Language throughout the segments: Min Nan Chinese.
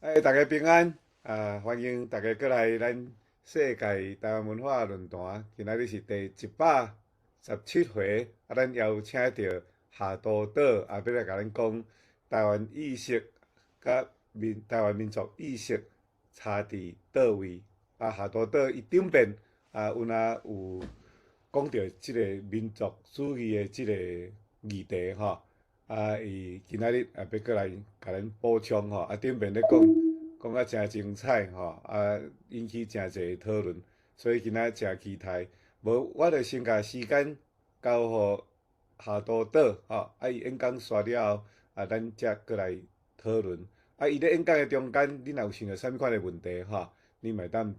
哎，大家平安啊！歡迎大家過來咱世界台灣文化論壇。今仔日是第117回，啊，咱邀請著夏多島啊，欲來共咱講台灣意識佮民台灣民族意識差佇佗位。啊，夏多島伊頂遍啊，有若有講著這个民族主義的這个議題吼。啊，伊今仔日也欲過來共咱補充吼。啊，頂遍咧講講甲誠精彩吼，啊，引起誠濟討論，所以今仔誠期待。無，我就先共時間交予夏多島吼，啊，伊演講煞了後，啊，咱才過來討論。啊，伊咧演講的中間，你若有想著啥物款的問題吼，你嘛會當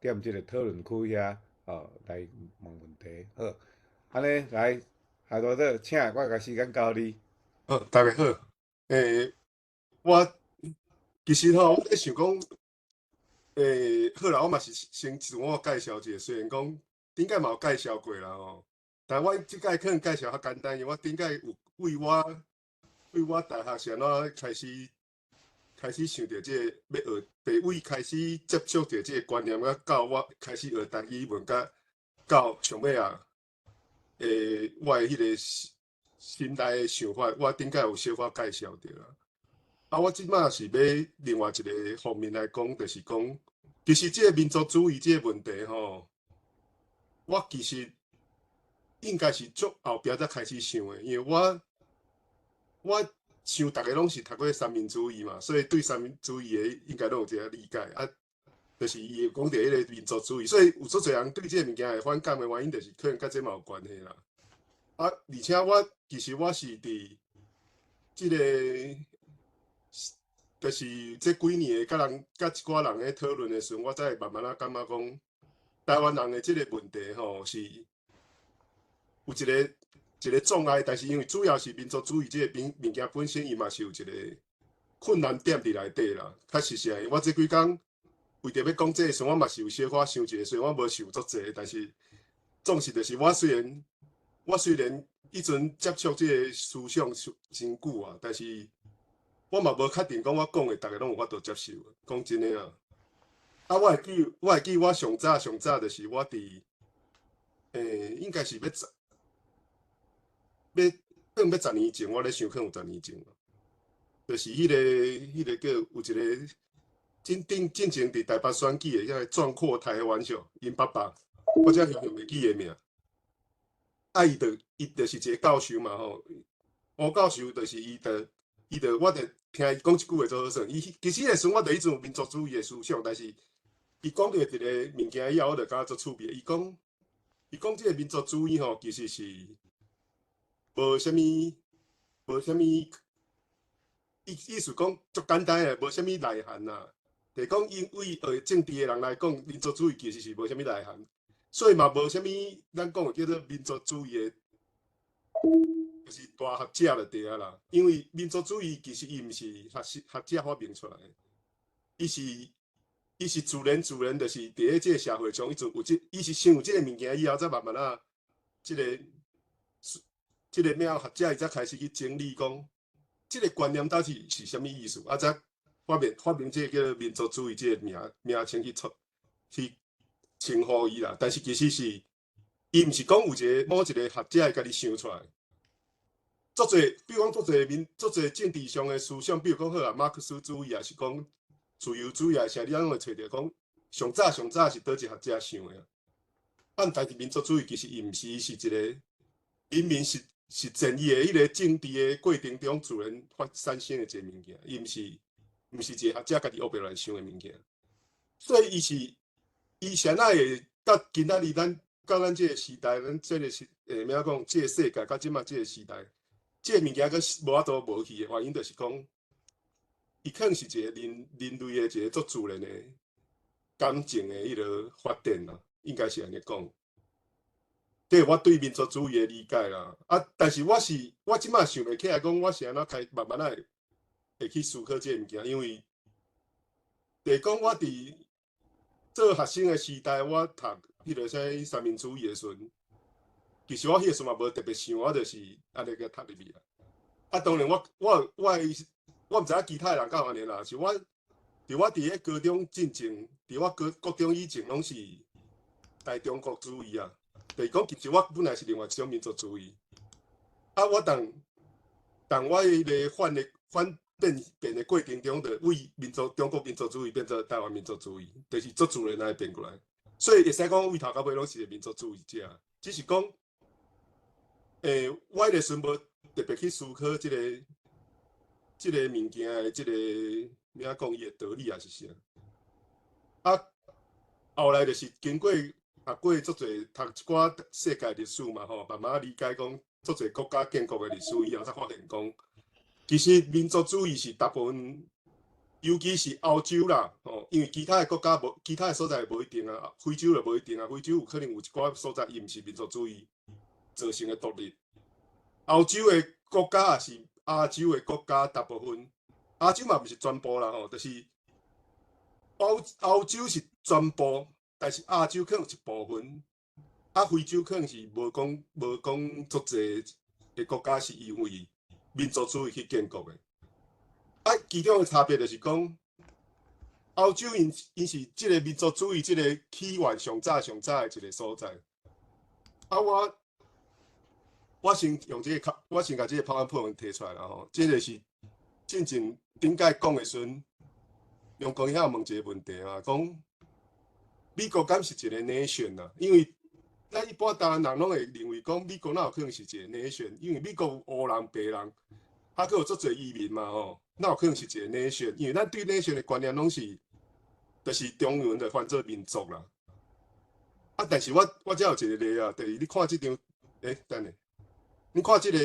踮這个討論區遐吼來問問題。好，按呢來。夏多島，請我共時間交你。好，大家好。我其實吼，我咧想講，好啦，我嘛是先自我介紹一下。雖然講頂擺嘛有介紹過啦吼，但我這擺可能介紹較簡單，因為我頂擺有為我大學是按怎開始想著這个欲學，第位開始接觸著這个觀念，佮到我開始學台語文，佮到上尾啊。我的彼个心內的想法，我頂擺有小可介紹著啦。啊，我這擺是欲另外一个方面來講，就是講，其實這个民族主義這个問題吼，我其實應該是足後壁才開始想的，因為我想逐家攏是讀過三民主義嘛，所以對三民主義的應該攏有一個理解啊。就是伊會講著彼个民族主義，所以有足濟人對這个物件會反感的原因，就是可能佮這嘛有關係啦。啊，而且我其實我是佇這个，就是這幾年佮人佮一寡人咧討論的時陣，我才會慢慢仔感覺講，台灣人的這个問題吼是有一个一个障礙，但是因為主要是民族主義這个物件本身，伊嘛是有一个困難點佇內底啦。確實是，我這幾工為著欲講這个時陣，我嘛是有小可想一下，雖然我無想足濟，但是總是就是我雖然彼陣接觸這个思想真久啊，但是我嘛無確定講我講的逐家攏有法度接受。講真的啊，啊，我會記我上早上早就是我佇應該是欲十欲可能欲十年前，我咧想可能有十年前，就是彼个叫有一个進前佇台北選舉的遐个壯闊台灣賞，𪜶爸爸，我才常常袂記伊名。啊，伊就是一個教授嘛吼，吳教授就是伊就我就聽伊講一句話做好耍。伊其實彼個時陣我就彼陣有民族主義的思想，但是伊講著一个物件以後，我就感覺足趣味。伊講這个民族主義吼，其實是無啥物，意思講足簡單的，無啥物內涵啦。就是講因為學政治的人來講，民族主義其實是無啥物內涵，所以嘛無啥物咱講的叫做民族主義的，就是大學者就對啊啦。因為民族主義其實伊毋是學者發明出來的，伊是自然自然，就是佇咧這个社會中，伊就有這，伊是先有這个物件以後，才慢慢仔這个咩學者伊才開始去整理講，這个觀念到底是啥物意思，啊，才發明這個叫做民族主義這个名稱去稱呼伊啦。但是其實是，伊毋是講有一個某一個學者會家己想出來。足濟，比如講足濟民，足濟政治上的思想，比如講好啊，馬克思主義，抑是講自由主義，啥，你攏會揣著講，上早上早是佗一學者想的。啊，但是民族主義其實伊毋是，伊是一個人民實踐伊的彼個政治的過程中自然發產生的一個物件，伊毋是一個學者家己學白來想的物件。所以伊是按怎會到今仔日咱到咱這個時代，咱這個時欲講這個世界，到這馬這個時代，這個物件閣無法度無去的原因，就是講，伊可能是一個人類的一個足自然的感情的彼个發展啦，應該是按呢講。這我對民族主義的理解啦。啊，但是我這馬想袂起來，講我是按怎開慢慢仔會去思考這個物件，因為，就是講我佇做學生的時代，我讀彼个啥三民主義的時陣，其實我彼個時陣嘛無特別想，我就是按呢共讀入去啊。啊，當然我我毋知影其他的人敢有按呢啦，是我佇我佇咧高中進前，佇我高國中以前攏是大中國主義啊。就是講，其實我本來是另外一種民族主義。啊，我當當我彼个反的反變變的過程中，就為民族中國民族主義變做台灣民族主義，就是足自然來變過來。所以會使講，為頭到尾攏是個民族主義者，只是講，我彼个時陣無特別去思考這個物件的這個欲講伊的道理抑是啥。啊，後來就是經過讀過足濟讀一寡世界歷史嘛吼，慢慢理解講足濟國家建國的歷史以後，才發現講，其實民族主義是大部分，尤其是歐洲啦，吼，因為其他的國家無，其他的所在無一定啊，非洲就無一定啊，非洲有可能有一寡所在伊毋是民族主義造成的獨立。歐洲的國家抑是亞洲的國家，大部分亞洲嘛毋是全部啦吼，就是歐洲是全部，但是亞洲可能有一部分，啊，非洲可能是無講足濟的國家是因為民族主義去建國的。啊，其中的差別就是講，歐洲𪜶是這个民族主義這个起源上早上早的一个所在。啊，我先用這个，我先共這个 PowerPoint 提出來啦吼。這个是進前頂擺講的時陣，楊光遐問一个問題啊，講美國敢是一个 nation 啊？因為咱一般台灣人攏會認為講美國哪有可能是一个 nation？因為美國有黑人、白人，啊，閣有足濟移民嘛吼，哪有可能是一个 nation？因為咱對 nation 的觀念攏是，就是中文就翻做民族啦。啊，但是我遮有一个例啊，就是你看這張，等下，你看這个，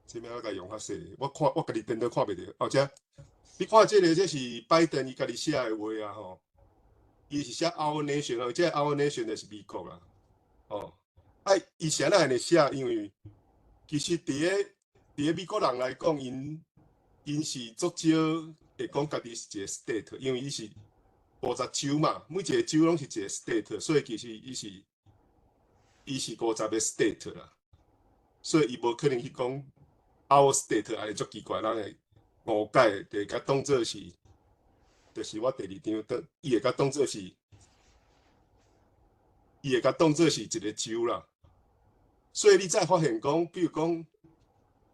這邊我共用較細，我看我家己電腦看袂著，哦，這，你看這个，這是拜登伊家己寫的話啊吼，伊是寫 Our Nation 哦，這个 Our Nation 就是美國啦，哦，啊，伊是按怎按呢寫？因為其實佇咧美國人來講，𪜶是足少會講家己是一個 state，因為伊是50州嘛，每一個州攏是一個 state，所以其實伊是50個 state 啦，所以伊無可能去講 our state 按呢足奇怪，人會誤解，就會共當做是，就是我第二張的，伊會共當做是一個州啦。所以你才發現講，比如講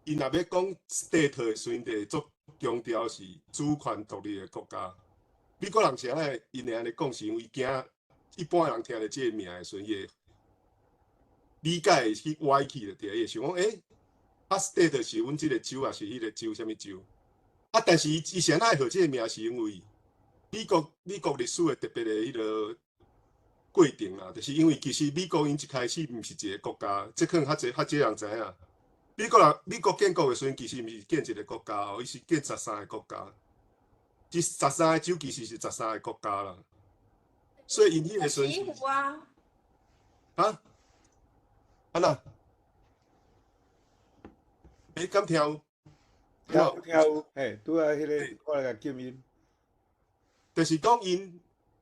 ，𪜶若欲講 state 的時陣，就會足強調是主權獨立的國家。美國人是按呢，𪜶會按呢講，是因為驚一般人聽著這个名的時陣，伊會理解會去歪去就對，伊會想講，啊，state 是阮這个州，抑是彼个州，啥物州？啊，但是伊是按怎會號這个名，是因為美國歷史的特別的彼个過程啦，就是因為其實美國𪜶一開始毋是一個國家，這可能較濟較少人知影。美國人美國建國的時陣，其實毋是建一個國家哦，伊是建十三个國家。這十三個州其實是十三個國家啦。所以𪜶彼个時陣是啊？啊？按怎？敢聽有？聽聽有，嘿，拄仔彼个我來共靜音。就是講𪜶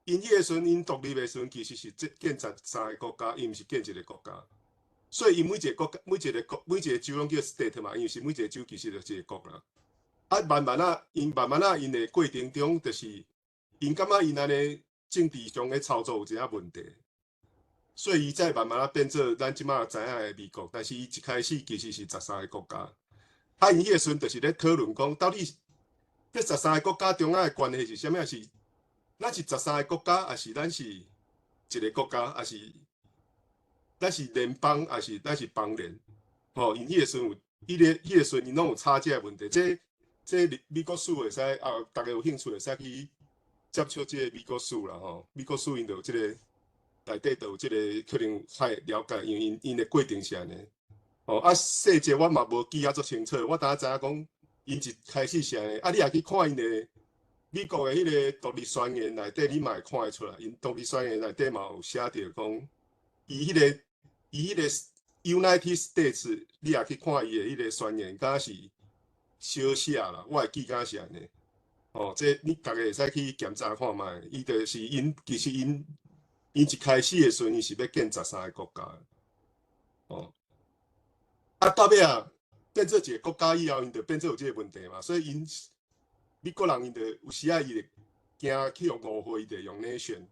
彼个時陣，𪜶獨立的時陣，其實是建十三个國家，伊毋是建一個國家。所以伊每一個國家、每一個國、每一個州攏叫 state 嘛，因為是每一個州其實就是一個國啦。啊，慢慢仔，𪜶慢慢仔，𪜶的過程中，就是𪜶感覺𪜶按呢政治上的操作有一寡問題，所以伊才慢慢仔變做咱這馬知影的美國。但是伊一開始其實是十三个國家。啊，𪜶彼个時陣就是咧討論講，到底這十三个國家中間的關係是啥物？是咱是十三个國家，抑是咱是一個國家，抑是咱是聯邦，抑是咱是邦聯？吼，𪜶彼个時陣有，彼個時陣𪜶攏有吵這个問題。這美國史會使啊，逐家有興趣會使去接觸這个美國史啦吼。美國史𪜶就有這个內底就有這个可能較會了解，因為𪜶的過程是按呢。吼，啊細節我嘛無記啊足清楚，我單知影講，𪜶一開始是按呢，啊你若去看𪜶的美國的彼个獨立宣言內底，你嘛會看會出來，𪜶獨立宣言內底嘛有寫著講，伊彼個 United States，你若去看伊的彼个宣言，敢若是小寫啦，我會記敢若是按呢。吼，這你逐家會使去檢查看覓，伊就是𪜶其實𪜶一開始的時陣，伊是欲建十三个國家。哦，啊，到尾啊變做一個國家以後，𪜶就變做有這個問題嘛，所以𪜶美國人𪜶就有時仔伊會驚去予誤會，伊就用 nation。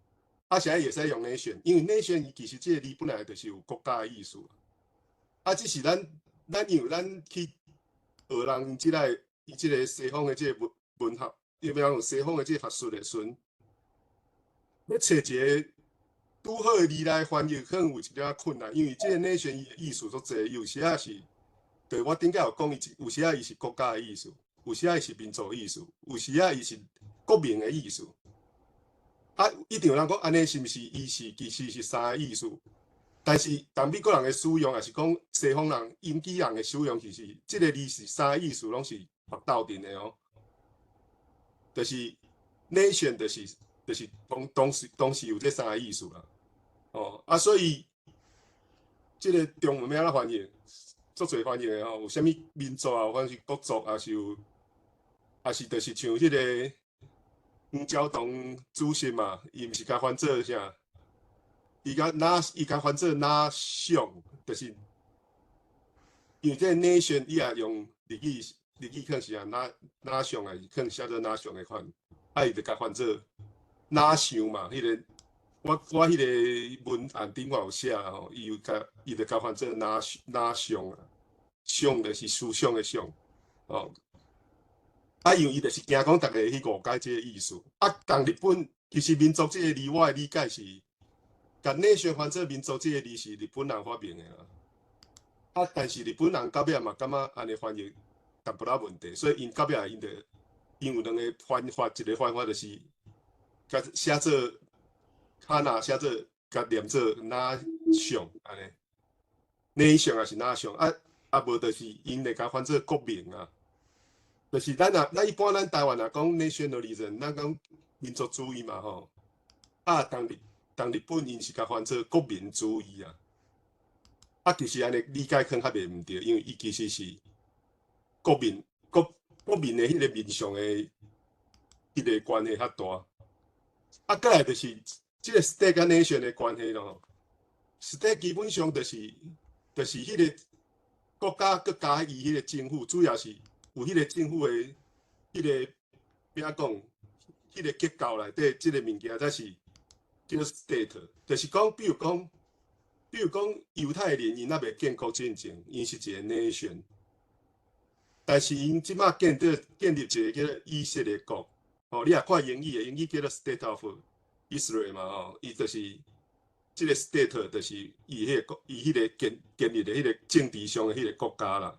啊，啥會使用 nation？因為 nation 伊其實這個字本來就是有國家的意思。啊，只是咱因為咱去學人這個西方的這個文學，因為講西方的這個學術的時陣，欲揣一個拄好的字來翻譯，可能有一點仔困難，因為這個 nation 伊的意思足濟，有時仔是，對我頂擺有講伊有時仔伊是國家的意思，有時仔伊是民族的意思，有時仔伊是國民的意思。啊，一定有人講按呢是毋是伊是其實是三個意思？但是當美國人的使用，抑是講西方人、英語人的使用，其實這個字是三個意思攏是鬥陣的哦。就是 nation 就是當時有這三個意思啦。哦，啊，所以這個中文欲按怎翻譯？足濟翻譯的吼，有啥物民族啊，或者是國族，抑是有，抑是就是像彼個黃焦同主席嘛，伊毋是共翻做啥？伊共翻做哪想，就是因為這個 nation 伊也用日語，日語可能是啊哪哪想啊，可能寫做哪想的款，啊伊就共翻做哪想嘛，彼個我彼個文案頂我有寫吼，伊就共翻做哪哪想啊，想就是思想的想，哦。啊，因為伊就是驚講逐家去誤解這個意思。啊，仝日本其實民族這個字，我的理解是，共 nation 翻做民族這個字是日本人發明的啦。啊，但是日本人到尾嘛感覺按呢翻譯淡薄仔問題，所以𪜶到尾𪜶就𪜶有兩個翻法，一個翻法就是共寫做卡那寫做共念做哪想按呢，nation 抑是哪想啊啊無就是𪜶會共翻做國民啊。就是咱若咱一般咱台灣若講 nationalism，咱講民族主義嘛吼。啊，仝日本𪜶是共翻做國民主義啊。啊，其實按呢理解可能較袂毋對，因為伊其實是國民的彼個面向的彼個關係較大。啊，過來就是這個 state 佮 nation 的關係咯。state 基本上就是彼個國家國家伊彼個政府，主要是有彼個政府的彼個欲怎講，彼個結構內底，這個物件才是叫 state。就是講，比如講猶太人𪜶猶未建國進前，𪜶是一個 nation，但是𪜶這擺建立一個叫做以色列國。吼，你若看英語的，英語叫做 State of Israel 嘛吼，伊就是這個 state 就是伊彼個國，伊彼個建立的彼個政治上的彼個國家啦。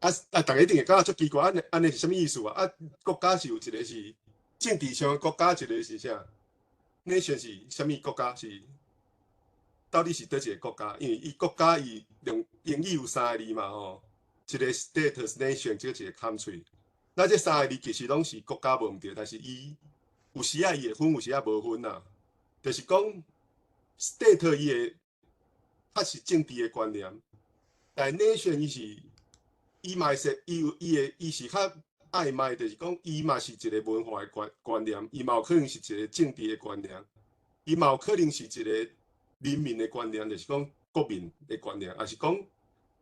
啊啊！逐家一定會感覺足奇怪，按呢按呢是啥物意思啊？啊，國家是有一個是政治上的國家，一個是啥？nation 是啥物國家？是到底是佗一個國家？因為伊國家伊用英語有三個字嘛吼，一個 state、nation，這個一個 country。那這三個字其實攏是國家無毋對，但是伊有時仔伊會分，有時仔無分啦。就是講 state 伊會較是政治的觀念，但 nation 伊是。伊嘛會說，伊有伊的，伊是較曖昧，就是講伊嘛是一個文化的觀念，伊嘛有可能是一個政治的觀念，伊嘛有可能是一個人民的觀念，就是講國民的觀念，抑是講，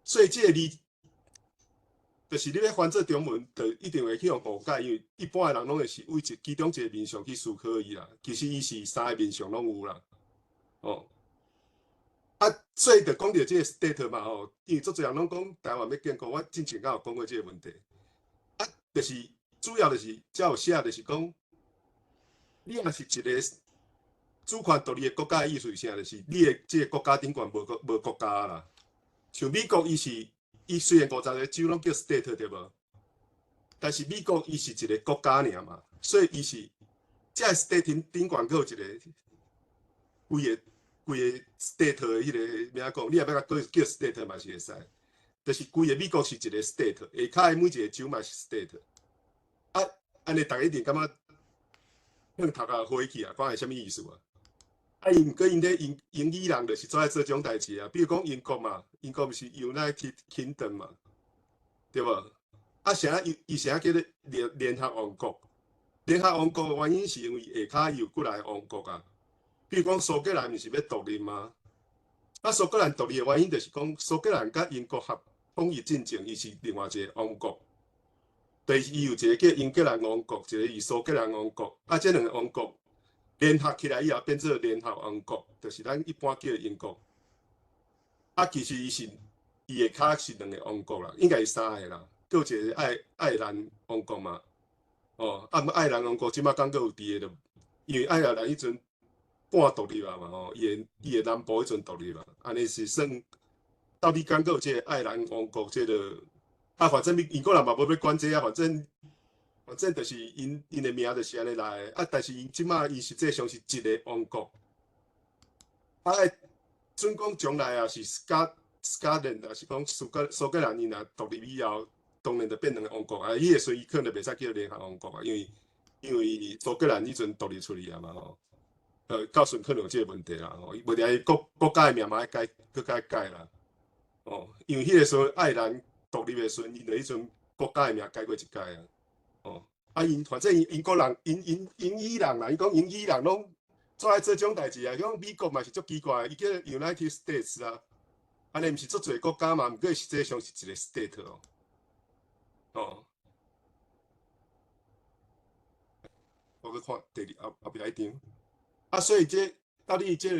所以這個字，就是你欲翻做中文，就一定會去予誤解，因為一般的人攏會是為其中一個面向去思考伊啦。其實伊是三個面向攏有啦，哦。啊，所以就講著這個 state 嘛吼，因為足濟人攏講台灣欲建國，我之前敢有講過這個問題。啊，就是主要就是遮有寫，就是講，你若是一個主權獨立的國家的意思是啥？就是你的這個國家頂懸無國家啦。像美國，伊是伊雖然50個州攏叫 state 對無？但是美國伊是一個國家爾嘛，所以伊是這個 state 頂懸閣有一個規個 state 的彼個欲按怎講，你若欲共叫 state 嘛是會使，就是規個美國是一個 state，下跤的每一個州嘛是 state。啊，按呢逐家一定感覺向頭殼花去啊，講是啥物意思啊？啊，毋過𪜶咧英語人就是做愛做這種代誌啊，比如講英國嘛，英國毋是 United Kingdom 嘛，對無？啊，啥伊伊啥叫做聯合王國？聯合王國的原因是因為下跤有幾來王國啊。比如講蘇格蘭毋是欲獨立嗎？啊，蘇格蘭獨立的原因就是講蘇格蘭佮英國合統一進前，伊是另外一個王國。就是伊有一個叫英格蘭王國，一個是蘇格蘭王國。啊，這兩個王國聯合起來以後，變做聯合王國，就是咱一般叫英國。啊，其實伊是伊的跤是兩個王國啦，應該是三個啦，閣有一個愛爾蘭王國嘛。哦，啊，愛爾蘭王國這馬敢閣有佇個，就因為愛爾蘭彼陣半獨立啊嘛，吼，伊的南部彼陣獨立啊，按呢是算到底敢閣有這個愛爾蘭王國這個？啊，反正英國人嘛無欲管這啊，反正就是𪜶的名就是按呢來的。啊，但是𪜶這馬伊實際上是一個王國。啊，準講將來啊是 Scotland，也是講蘇格蘭𪜶若獨立以後，當然就變兩個王國啊。彼個時陣伊可能就袂使叫聯合王國啊，因為蘇格蘭彼陣獨立出去啊嘛吼。到時可能有這個問題啦吼，無定伊國家的名嘛愛改，閣改改啦。哦，因為彼個時陣愛爾蘭獨立的時陣，𪜶就彼陣國家的名改過一擺啊。哦，啊，𪜶反正英國人，𪜶𪜶英語人啦，伊講英語人攏做愛做這種代誌啊。講美國嘛是足奇怪，伊叫 United States 啊，按呢毋是足濟國家嘛，毋過實際上是一個 state 哦。哦，我閣看第二後後壁一張。啊，所以這到底這個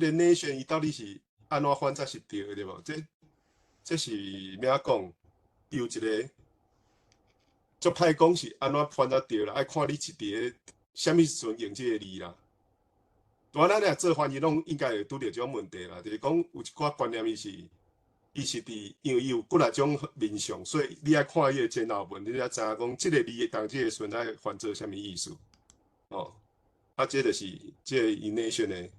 nation 伊到底是按怎翻才是對的，對無？這是欲講？有一個足歹講是按怎翻才對啦，愛看你是佇咧啥物時陣用這個字啦。拄咱若做翻譯，攏應該會拄著這種問題啦。就是講有一寡觀念，伊是佇，因為伊有幾若種面向，所以你愛看伊的前後文，你才知影講這個字當這個時陣愛翻做啥物意思。哦，啊，這就是這個 nation 的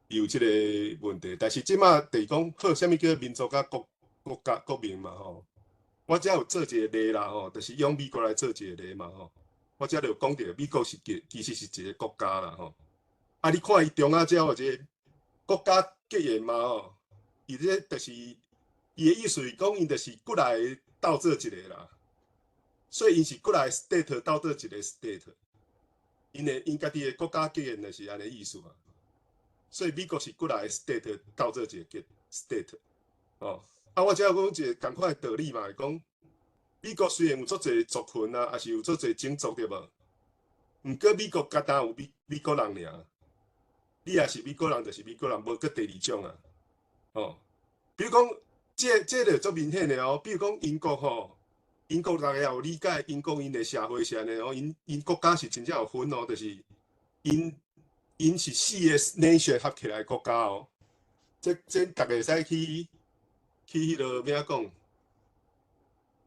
有這個問題。但是這馬就是講好，啥物叫民族佮國家國民嘛吼。我遮有做一個例啦吼，就是用美國來做一個例嘛吼。我遮就講著美國是其實是一個國家啦吼。啊，你看伊中間遮有一個國家結緣嘛吼，伊這就是伊的意思是講，𪜶就是幾若個鬥做一個啦，所以𪜶是幾若個 state 鬥做一個 state。𪜶家己的國家結緣就是按呢意思啊。所以美國是幾若個 state 鬥做一個 state 哦。啊，我遮有講一個仝款的道理嘛，講美國雖然有足濟族群啊，抑是有足濟種族對無？毋過美國敢若有美國人爾，你若是美國人，就是美國人，無閣第二種啊。哦，比如講，這就足明顯的哦。比如講英國吼，英國大家有理解，英國𪜶的社會是按呢哦，𪜶國家是真正有分哦，就是𪜶是四個 nation 合起來的國家哦。這逐家會使去彼落欲講，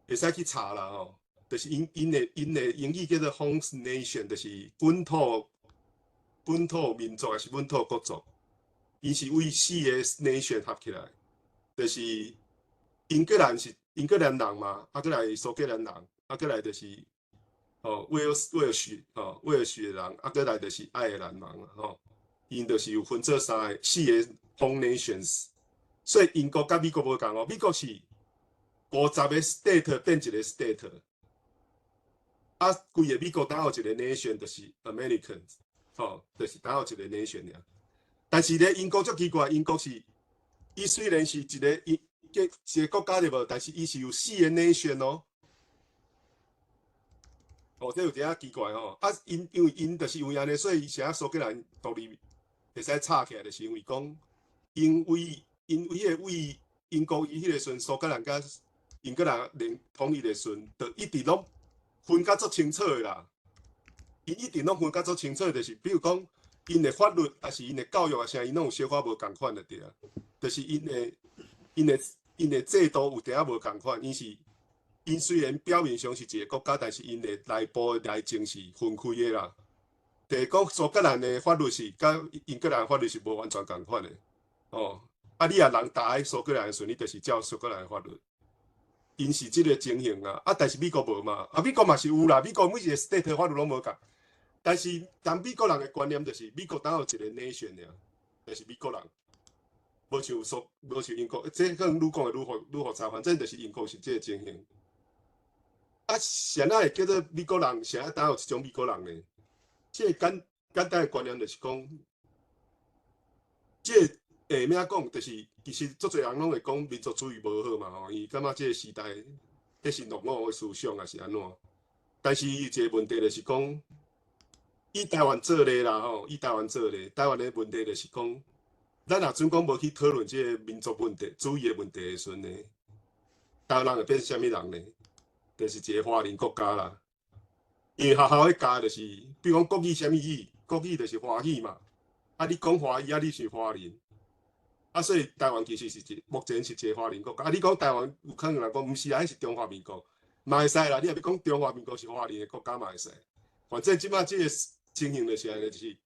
會使去查啦吼。就是𪜶的英語叫做 home nation，就是本土民族，抑是本土國族。𪜶是為四個 nation 合起來，就是英格蘭是英格蘭人嘛，啊，閣來蘇格蘭人，啊，閣來就是哦威爾士吼威爾士的人，啊，閣來就是愛爾蘭人吼。𪜶就是有分做三個四個 home nations，所以英國佮美國無仝哦，美國是50個 state 變一個 state，啊，規個美國單有一個 nation 就是 Americans，吼，就是單有一個 nation 爾。但是咧，英國足奇怪，英國是伊雖然是一個伊一個國家對無，但是伊是有四個 nation 哦。哦，這有點仔奇怪吼。啊，因為𪜶就是因為按呢，所以啥蘇格蘭獨立會使吵起來，就是因為講，因為彼個為英國伊彼個時陣蘇格蘭佮英格蘭聯統一的時陣，就一直攏分甲足清楚的啦。𪜶一直攏分甲足清楚，就是比如講，𪜶的法律，抑是𪜶的教育啊啥，𪜶攏有小可無仝款的對啊。就是𪜶的制度有點仔無仝款，𪜶雖然表面上是一個國家，但是𪜶的內部的內政是分開的啦。就是講蘇格蘭的法律是佮英格蘭法律是無完全仝款的，哦。啊，你若人踏佇蘇格蘭的時陣，你就是照蘇格蘭的法律。𪜶是這個情形啊，啊，但是美國無嘛，啊，美國嘛是有啦，美國每一個 state 法律攏無仝，但是當美國人的觀念就是美國單有一個 nation 爾，就是美國人，無像英國，這可能愈講會愈複雜，反正就是英國是這個情形。啊，啥仔會叫做美國人？啥仔單有一種美國人呢？這個簡簡單的觀念就是講，這個下面講，就是其實足濟人攏會講民族主義無好嘛吼，伊感覺這個時代，彼是落伍的思想抑是按怎？但是伊一個問題就是講，以台灣做例啦吼，以台灣做例，台灣的問題就是講，咱若準講無去討論這個民族問題、主義的問題的時陣呢，台灣人會變啥物人呢？就是一個華人國家啦。因為學校咧教就是，比如講國語啥物語，國語就是華語嘛。啊，你講華語啊，你是華人。啊，所以台灣其實是一目前是一個華人國家。啊，你講台灣有可能人講毋是啊，彼是中華民國，嘛會使啦。你若欲講中華民國是華人的國家嘛會使。反正這擺這個情形就是按呢，就是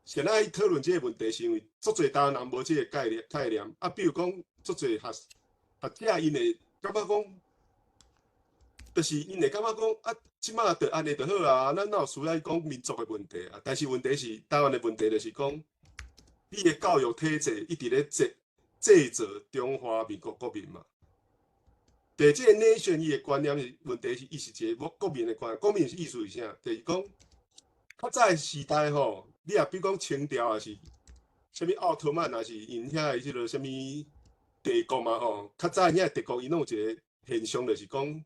現在討論這個問題，是因為足濟台灣人無這個概念。啊，比如講足濟學者𪜶會感覺講，就是𪜶會感覺講啊，這擺就按呢就好啊，咱哪有需要講民族的問題啊？但是問題是台灣的問題就是講，你的教育體制一直咧製造中華民國國民嘛。第這個 nation 伊的觀念是問題是，伊是一個國民的觀念。國民是意思是啥？就是講較早的時代吼，你若比如講清朝抑是啥物奧特曼，抑是𪜶遐的彼個啥物帝國嘛吼。較早遐帝國𪜶攏有一個現象，就是講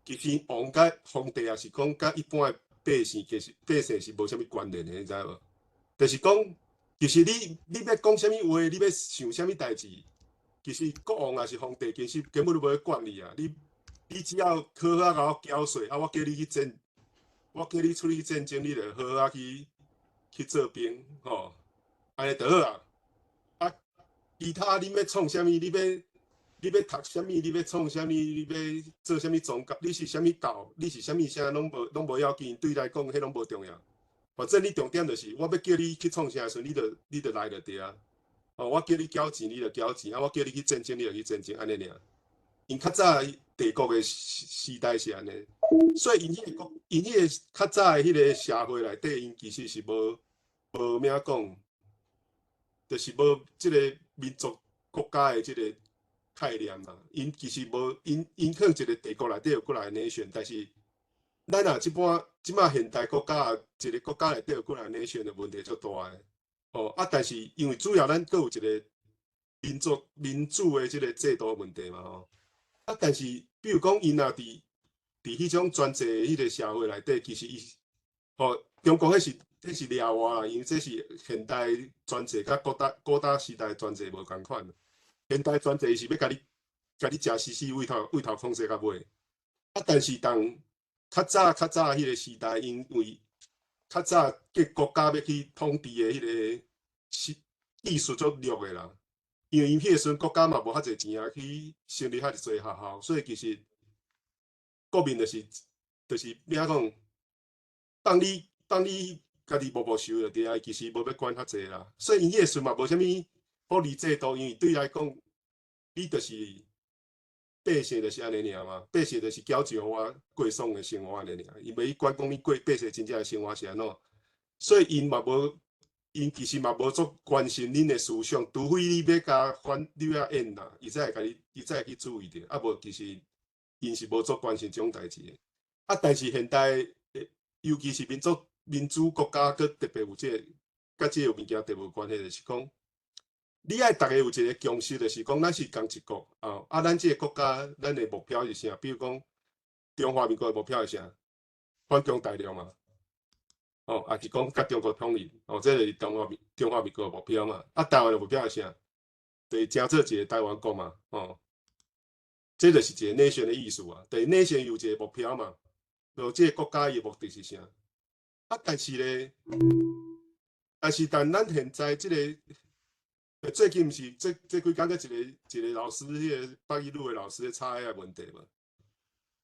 其實王佮皇帝抑是講佮一般的百姓，其實百姓是無啥物關聯的，你知無？就是講，其實你欲講啥物話，你欲想啥物代誌，其實國王抑是皇帝，其實根本都無咧管你啊！你只要好好共我繳稅，啊，我叫你去戰，我叫你出去戰爭，你就好好去做兵，吼，按呢就好啊。啊，其他你欲創啥物，你欲讀啥物，你欲創啥物，你欲做啥物宗教，你是啥物教，你是啥物啥，攏無要緊，對來講，彼攏無重要。反正你重點就是，我欲叫你去創啥時陣，你就來就對啊。哦，我叫你繳錢，你就繳錢；啊，我叫你去戰爭，你就去戰爭，按呢爾。𪜶較早帝國的時代是按呢，所以𪜶彼個國，𪜶彼個較早的彼個社會內底，𪜶其實是無咩講，就是無這個民族國家的這個概念啦。𪜶其實無，𪜶可能一個帝國內底有幾若個 nation，但是咱若這擺這擺現代國家，一個國家內底有幾若個 nation 的問題足大的。哦，啊，但是因為主要咱閣有一個民族民主的這個制度問題嘛吼。啊，但是比如講，𪜶若佇彼種專制的彼個社會內底，其實伊吼中國彼是例外啦，因為這是現代專制佮古早時代專制無仝款。現代專制是欲共你食死死胃頭控制到尾。啊，但是當較早彼個時代，因為較早個國家欲去統治的彼個是技術足弱的啦，因為𪜶彼個時陣國家嘛無遐濟錢啊，去成立遐濟學校，所以其實國民就是欲講，放你家己無無受就對啊，其實無欲管遐濟啦。所以𪜶彼個時陣嘛無啥物福利制度，因為對來講，你就是百姓就是按呢爾嘛，百姓就是繳錢予我過爽的生活按呢爾，伊袂去管講你過百姓真正的生活是按怎，所以𪜶嘛無，𪜶其實嘛無足關心恁的思想，除非你欲共反，你欲演啦，伊才會共你，伊才會去注意著，啊無其實𪜶是無足關心這種代誌的。啊，但是現代，尤其是民主國家，閣特別有這個，佮這個物件特別有關係，就是講，你愛逐家有一個共識，就是講咱是仝一國啊，啊，咱這個國家，咱的目標是啥？比如講，中華民國的目標是啥？反攻大陸嘛，哦，抑是講佮中國統一，哦，這就是中華民國的目標嘛。啊，台灣的目標是啥？就是成做一個台灣國嘛，哦，這就是一個 nation 的意思啊。就是 nation 有一個目標嘛，就這個國家伊的目的是啥？啊，但是咧，但是但咱現在這個。最近毋是這幾工閣一個老師，彼個北一女的老師咧吵彼個問題嘛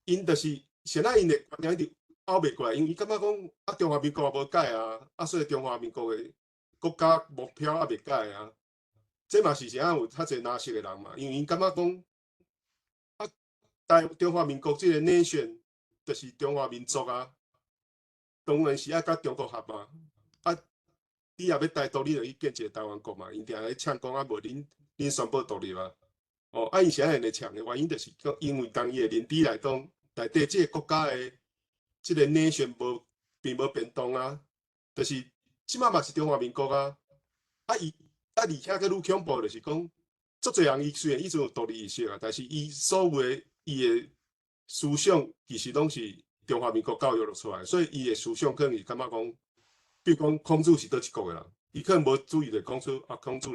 ？𪜶就是現在𪜶的觀念一直拗袂過來，因為伊感覺講啊，中華民國也無改啊，啊，所以中華民國的國家目標也袂改啊。這嘛是啥有較濟藍色的人嘛？因為𪜶感覺講啊，中華民國這個 nation 就是中華民族啊，當然是愛佮中國合嘛。啊，你若欲台獨，你就去建一個台灣國嘛。𪜶定咧嗆講啊，無恁宣布獨立啊。哦，啊，𪜶是按呢嗆的原因，就是講因為當伊的認知來講，內底這個國家的這個 nation 無並無變動啊，就是這擺嘛是中華民國啊。啊，伊啊，而且閣愈恐怖就是講，足濟人伊雖然伊陣有獨立意識啊，但是伊所有的伊的思想其實攏是中華民國教育落出來，所以伊的思想可能是感覺講，比如講孔子是佗一國的人，伊可能無注意著講出啊，孔子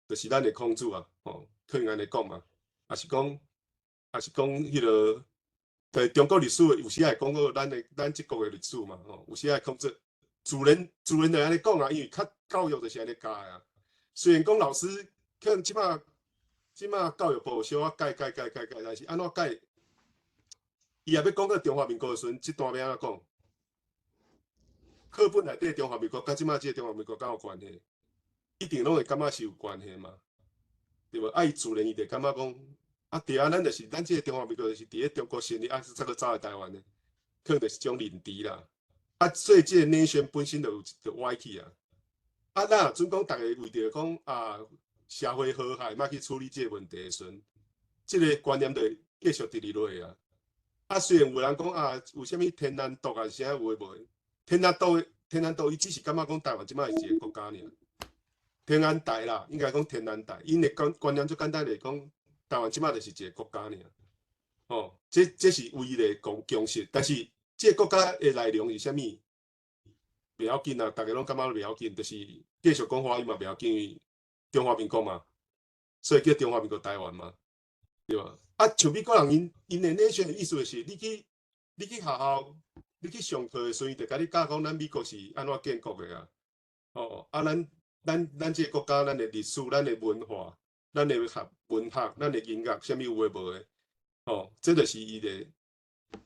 就是咱的孔子啊，吼，可能按呢講嘛，抑是講彼個對中國歷史有時會講過咱這國的歷史嘛，吼，有時會講做自然自然就按呢講啊，因為較教育就是按呢教的啊。雖然講老師可能這馬教育部小可改改改改改，但是按怎改？伊若欲講到中華民國的時陣，這段欲按怎講？課本內底中華民國佮這馬這个中華民國敢有關係？一定攏會感覺是有關係嘛，對無？啊，伊自然伊就感覺講，啊對啊，咱就是咱這个中華民國就是佇咧中國成立，啊，才閣走來台灣的，可能就是一種認知啦。啊，所以這个 nation 本身就有就歪去啊。啊，咱若準講逐家為著講啊，社會和諧，莫去處理這个問題的時陣，這个觀念就會繼續直直落去啊。啊，雖然有人講啊，有啥物天然獨啊，啥有的無的，天然獨天然獨，伊只是感覺講台灣這馬是一個國家爾。天安台啦，應該講天安台，𪜶的觀念足簡單，就是講台灣這馬就是一個國家爾。吼，這是唯一的共識，但是這個國家的內容是啥物？袂要緊啊，逐家攏感覺袂要緊，就是繼續講華語嘛袂要緊，因為中華民國嘛，所以叫中華民國台灣嘛，對吧？啊，像美國人𪜶的 nation 的意思就是，你去學校，你去上課的時陣，伊就共你教講咱美國是按怎建國的啊，哦，啊，咱這個國家，咱的歷史、咱的文化、咱的學文學、咱的音樂，啥物有的無的，哦，這就是伊的學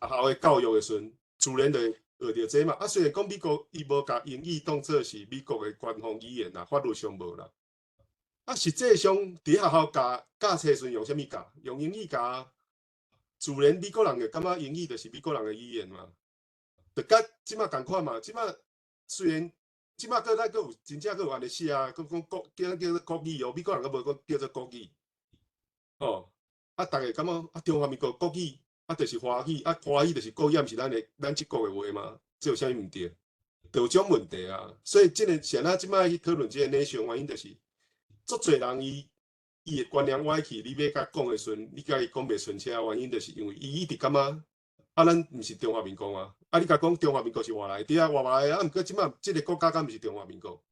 校的教育的時陣，自然就會學著這嘛。啊，雖然講美國伊無共英語當做是美國的官方語言啦，法律上無啦。啊，實際上佇學校教教冊時陣用啥物教？用英語教。自然美國人會感覺英語就是美國人的語言嘛。就佮這馬仝款嘛，這馬雖然這馬閣咱閣有真正閣有按呢寫啊，閣講國叫做國語哦，美國人閣無講叫做國語。哦，啊，逐家感覺啊，中華民國國語啊，就是華語啊，華語就是國語，毋是咱的咱這國的話嗎？這有啥物毋對？就有這種問題啊。所以這个是按怎這擺去討論這个 nation 原因，就是足濟人伊的觀念歪去，你欲共講的時陣，你共伊講袂順車，原因就是因為伊一直感覺啊，咱毋是中華民國啊，啊，你共講中華民國是外來，對啊，外來啊，毋過這擺這个國家敢毋是中華民國，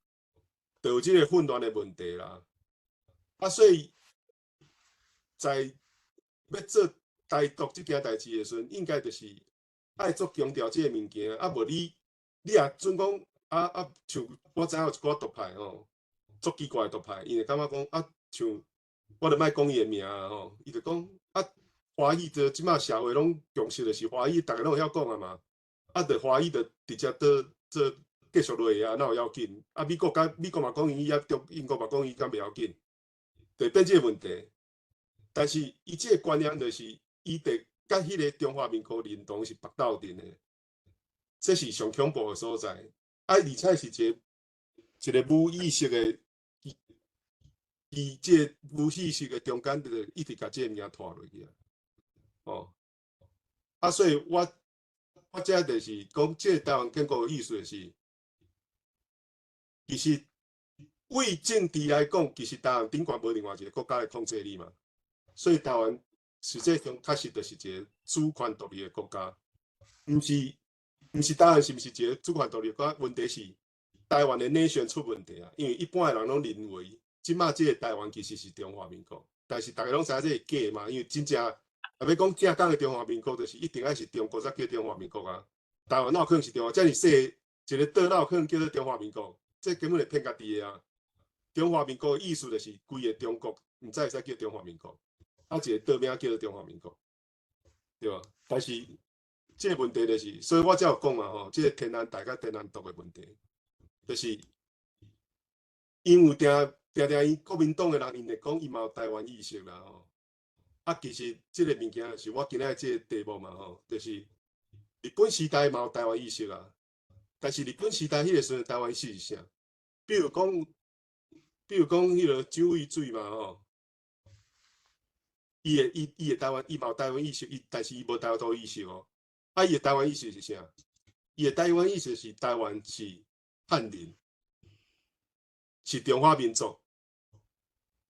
就有這个混亂的問題啦。啊，所以在欲做台獨這件代誌的時陣，應該就是愛足強調這个物件，啊，無你若準講啊啊，像我知影有一寡獨派吼，足奇怪的獨派，𪜶會感覺講啊，像我就莫講伊的名啊吼，伊就講啊，華語就這馬社會攏共識就是華語，逐家攏會曉講啊嘛，啊，就華語就直接做做繼續落去啊，哪有要緊？啊，美國佮美國嘛講英語啊，中英國嘛講英語，敢袂要緊？就變這个問題。但是伊這个觀念就是，伊得佮彼个中華民國認同是縛鬥陣的，這是上恐怖的所在。啊，而且是一個無意識的，伊這个無意識的中間，就一直共這个物件拖落去啊。哦，啊，所以我這就是講，這個台灣建國的意思就是，其實為政治來講，其實台灣頂懸無另外一個國家來控制你嘛。所以台灣實際上確實就是一個主權獨立的國家，毋是台灣是毋是一個主權獨立的國家？問題是台灣的 nation 出問題啊，因為一般的人攏認為，這馬這個台灣其實是中華民國，但是逐家攏知影這是假嘛，因為真正若欲講正港的中華民國，就是一定愛是中國才叫中華民國啊。台灣哪有可能是中華？遮爾細一個島，哪有可能叫做中華民國？這根本就騙家己的啊！中華民國的意思就是規个中國毋才會使叫中華民國，啊，一個島名叫做中華民國，對吧？但是這個問題就是，所以我才有講啊吼，這個天然台佮天然獨的問題，就是因為定定定𪜶國民黨的人，𪜶會講伊嘛有台灣意識啦吼。啊，其實這個物件就是我今仔這個題目嘛吼，就是日本時代嘛有台灣意識啊，但是日本時代彼個時陣台灣意識是啥？比如講彼個蔣渭水嘛吼，伊會伊伊會台灣，伊嘛有台灣意識，伊但是伊無台獨意識哦。啊，伊的台灣意識是啥？伊的台灣意識是台灣是漢人。是中華民族，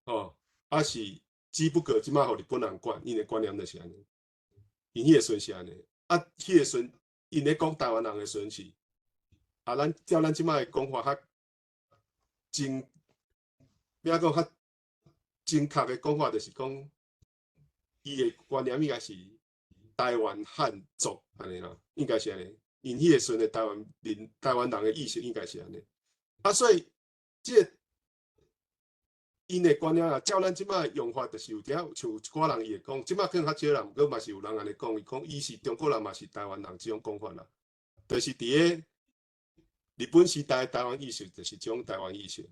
哦，啊是只不過這馬予日本人管，𪜶的觀念就是按呢，𪜶彼個時陣是按呢，啊，彼個時陣𪜶咧講台灣人的時陣是，啊，咱照咱這馬的講法較正，欲講較正確的講法，就是講，伊的觀念應該是台灣漢族按呢啦，應該是按呢，𪜶彼個時陣的台灣人，台灣人的意識應該是按呢，啊，所以這個𪜶的觀念啊，照咱這馬用法，就是有點像有一寡人伊會講，這馬可能較少人，毋過嘛是有人按呢講，伊講伊是中國人嘛是台灣人這種講法啦，就是佇个日本時代台灣意識，就是這種台灣意識。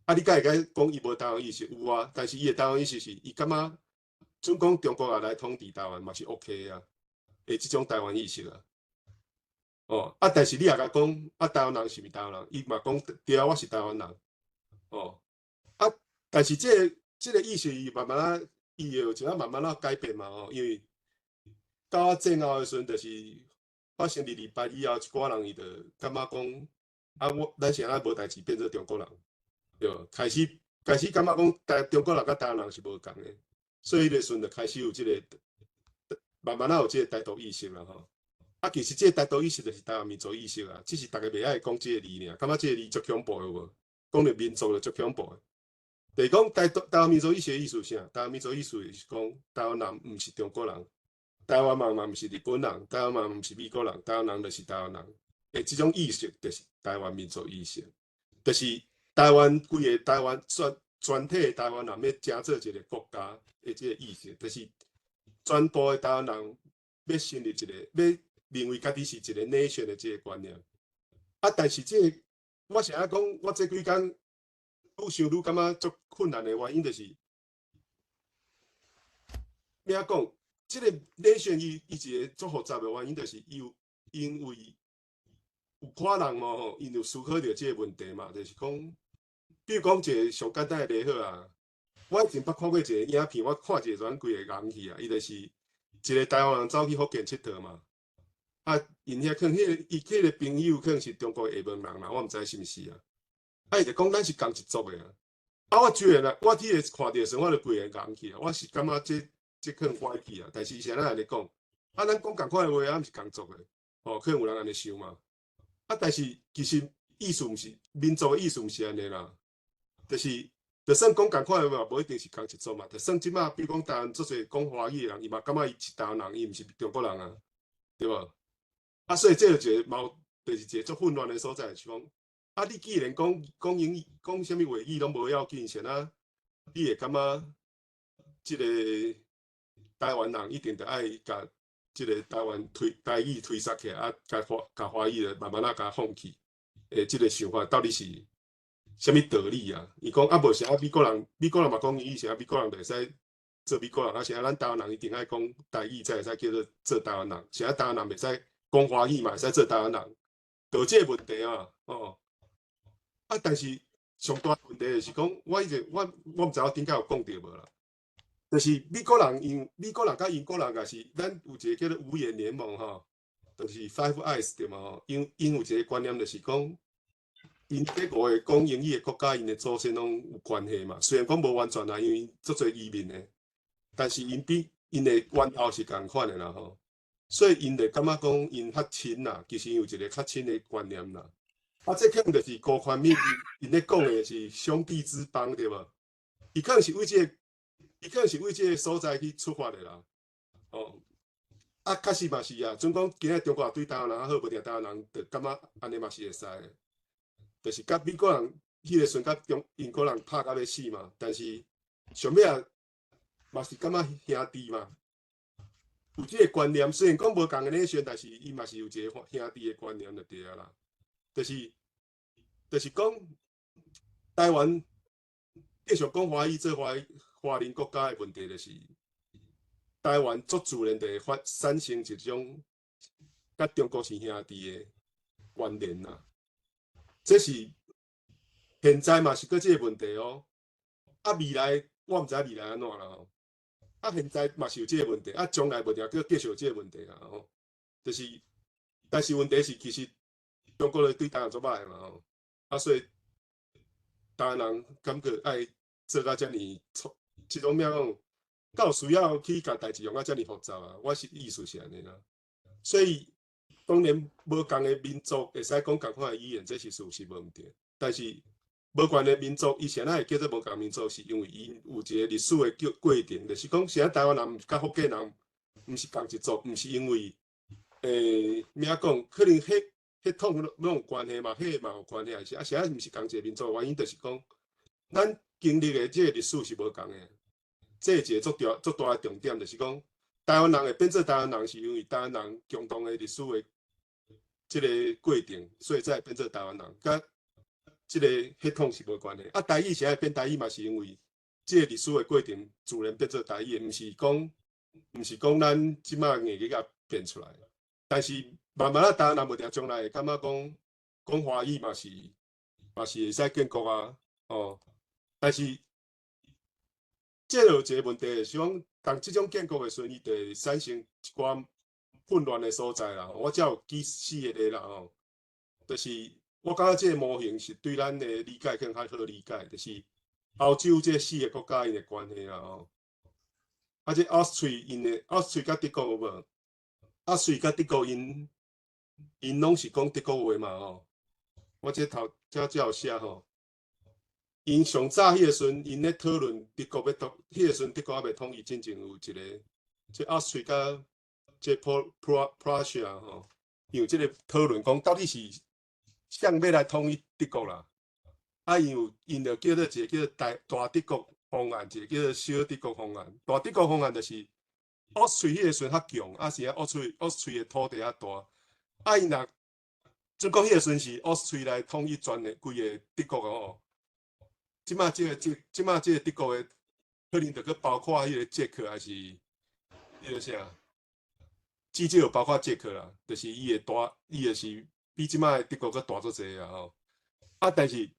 啊，你敢會使講伊無台灣意識？有啊，但是伊的台灣意識是，伊感覺準講中國也來統治台灣嘛是 OK 啊，的這種台灣意識啊。哦，啊，但是你若共講，啊，台灣人是毋是台灣人？伊嘛講對啊，我是台灣人。哦，啊，但是這個意識伊慢慢仔，伊會有一仔慢慢仔改變嘛吼，因為到戰後的時陣，就是發生二二八以後，一寡人伊就感覺講，啊，我咱是按怎無代誌變做中國人，對無？開始感覺講中國人佮台灣人是無仝的，所以彼個時陣就開始有這個慢慢仔有這個台獨意識啦吼。啊，其實這個台獨意識就是台灣民族意識啊，只是逐家袂愛講這個字爾，感覺這個字足恐怖的有無？講著民族就足恐怖的。就是講台獨台灣民族意識的意思是啥？台灣民族意思就是講台灣人毋是中國人，台灣人嘛毋是日本人，台灣人毋是美國人，台灣人就是台灣人。的這種意識就是台灣民族意識，就是台灣規個台灣全體的台灣人欲成做一個國家的這個意識，就是全部的台灣人欲成立一個，欲認為家己是一個 nation 的這個觀念。啊，但是這個我是按怎講，我這幾工愈想愈感覺足困難的原因，就是欲按怎講，這個 nation 伊一個足複雜的原因，就是伊有因為有寡人嘛吼，𪜶有思考著這個問題嘛，就是講，比如講一個上簡單的例好啊，我以前捌看過一個影片，我看一下就規个戇去啊，伊就是一個台灣人走去福建𨑨迌嘛，啊，𪜶遐可能彼個伊彼個朋友可能是中國廈門人啦，我毋知是毋是啊，啊，伊就講咱是仝一族的啊，啊，我居然啊，我彼個看著的時陣，我就規个戇去啊，我是感覺這可能歪去啊，但是伊是按怎按呢講？啊，咱講仝款的話，啊，毋是仝族的，吼，可能有人按呢想嘛。啊，但是其實意思毋是民族的意思毋是按呢啦，就是就算講仝款的話，無一定是仝一族嘛。就算這馬比如講台灣足濟講華語的人，伊嘛感覺伊是台灣人，伊毋是中國人啊，對無？啊，所以這就一個矛，就是一個足混亂的所在，就是講，啊，你既然講講英語、講啥物話語攏無要緊，是按怎你會感覺這個台灣人一定著愛共這個台灣推台語推捒起來，啊，共華語慢慢仔共放棄，的這個想法到底是啥物道理啊？伊講啊，無是啊，美國人美國人嘛講英語，是啊，美國人就會使做美國人，啊，是按怎咱台灣人一定愛講台語才會使叫做做台灣人，是按怎台灣人袂使講華語嘛，會使做台灣人，就這個問題啊，哦，啊，但是上大問題就是講，我以前我毋知我頂擺有講著無啦。就是美國人𪜶美國人佮英國人也是，咱有一個叫做五眼聯盟吼，就是 Five Eyes 對嘛吼。𪜶有一個觀念就是講，𪜶這五個講英語的國家，𪜶的祖先攏有關係嘛。雖然講無完全啦，因為足濟移民的，但是𪜶比𪜶的源頭是仝款的啦吼。所以𪜶就感覺講𪜶較親啦，其實有一個較親的觀念啦。啊，這可能就是辜寬敏𪜶咧講的是兄弟之邦對無？伊可能是為這個所在去出發的啦。哦，啊，確實嘛是啊。準講今仔中國對台灣人較好，無定台灣人就感覺按呢嘛是會使的。就是佮美國人彼個時陣佮中英國人拍甲欲死嘛，但是上尾仔嘛是感覺兄弟嘛，有這個觀念。雖然講無仝个 nation，但是伊嘛是有一個兄弟的觀念就對啊啦。就是講台灣繼續講華語做華人國家的問題，就是台灣足自然就會發產生一種佮中國是兄弟的觀念啦。這是現在嘛是閣這個問題哦。啊，未來我毋知未來按怎啦吼。啊，現在嘛是有這個問題，啊，將來無定閣繼續有這個問題啦吼。就是，但是問題是其實中國人對台灣足歹嘛吼。啊，所以台灣人感覺愛做甲遮爾錯，這種咩講，敢有需要去共代誌用甲遮爾複雜啊？我是意思是按呢啦。所以當然無仝的民族會使講仝款的語言，這是事實無毋對。但是無仝的民族，伊啥會叫做無仝民族？是因為𪜶有一個歷史的過程，就是講，啥台灣人佮福建人毋是仝一族，毋是因為咩講，可能血血統攏有關係嘛，血嘛有關係，還是啊？啥毋是仝一個民族？原因就是講，咱經歷的這個歷史是無仝的。這是一個足重足大的重點，就是講，台灣人會變做台灣人，是因為台灣人共同的歷史的這個過程，所以才會變做台灣人，佮這個血統是無關係。啊，台語啥會變台語嘛，是因為這個歷史的過程自然變做台語的，毋是講咱這馬硬去共變出來。但是慢慢仔台灣人無定將來會感覺講講華語嘛是會使建國啊，哦。但是這有一個問題，是講當這種建國的時陣，伊就會產生一寡混亂的所在啦。我才有舉四個例啦吼，就是我感覺這個模型是對咱的理解更較好理解，就是歐洲這四個國家𪜶的關係啦吼。啊，這奧斯瑞𪜶的奧斯瑞佮德國有無？奧斯瑞佮德國𪜶攏是講德國話嘛吼。我這頭這才有寫吼。𪜶上早彼個時陣，𪜶咧討論德國欲統，彼個時陣德國猶未統一，進前有一個，這奧斯瑞佮這 Prussia 吼，有這個討論講到底是誰欲來統一德國啦？啊，𪜶有𪜶就叫做一個叫做大德國方案，一個叫做小德國方案。大德國方案就是奧斯瑞彼個時陣較強，啊是啊，奧斯瑞的土地較大，啊𪜶若準講彼個時陣是奧斯瑞來統一全的規个德國吼。這馬這個德國的可能就閣包括彼個捷克，還是彼個啥？至少有包括捷克啦，就是伊會大，伊就是比這馬的德國閣大足濟啊吼。啊，但是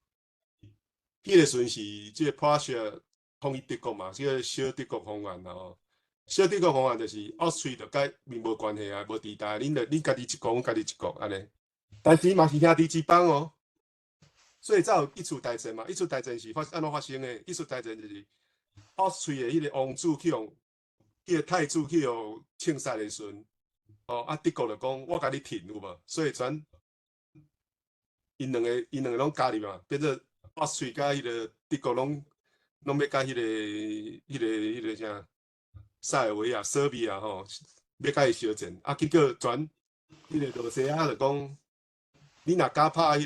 彼個時陣是這個 Prussia 統一德國嘛，這個小德國方案啦吼。小德國方案就是奧斯瑞就佮𪜶無關係啊，無佇台，恁就恁家己一國，阮家己一國按呢。但是嘛是兄弟之邦哦。所以才有一次大戰嘛，一次大戰是按怎發生的？一次大戰就是奧斯瑞的彼個王子去予彼個太子去予槍殺的時陣，哦啊德國就講我共你挺有無？所以轉𪜶兩個攏加入嘛，變做奧斯瑞佮彼個德國攏欲共彼個啥塞爾維亞、索比亞吼，欲共伊相戰，啊結果轉彼個羅西亞就講，你若敢拍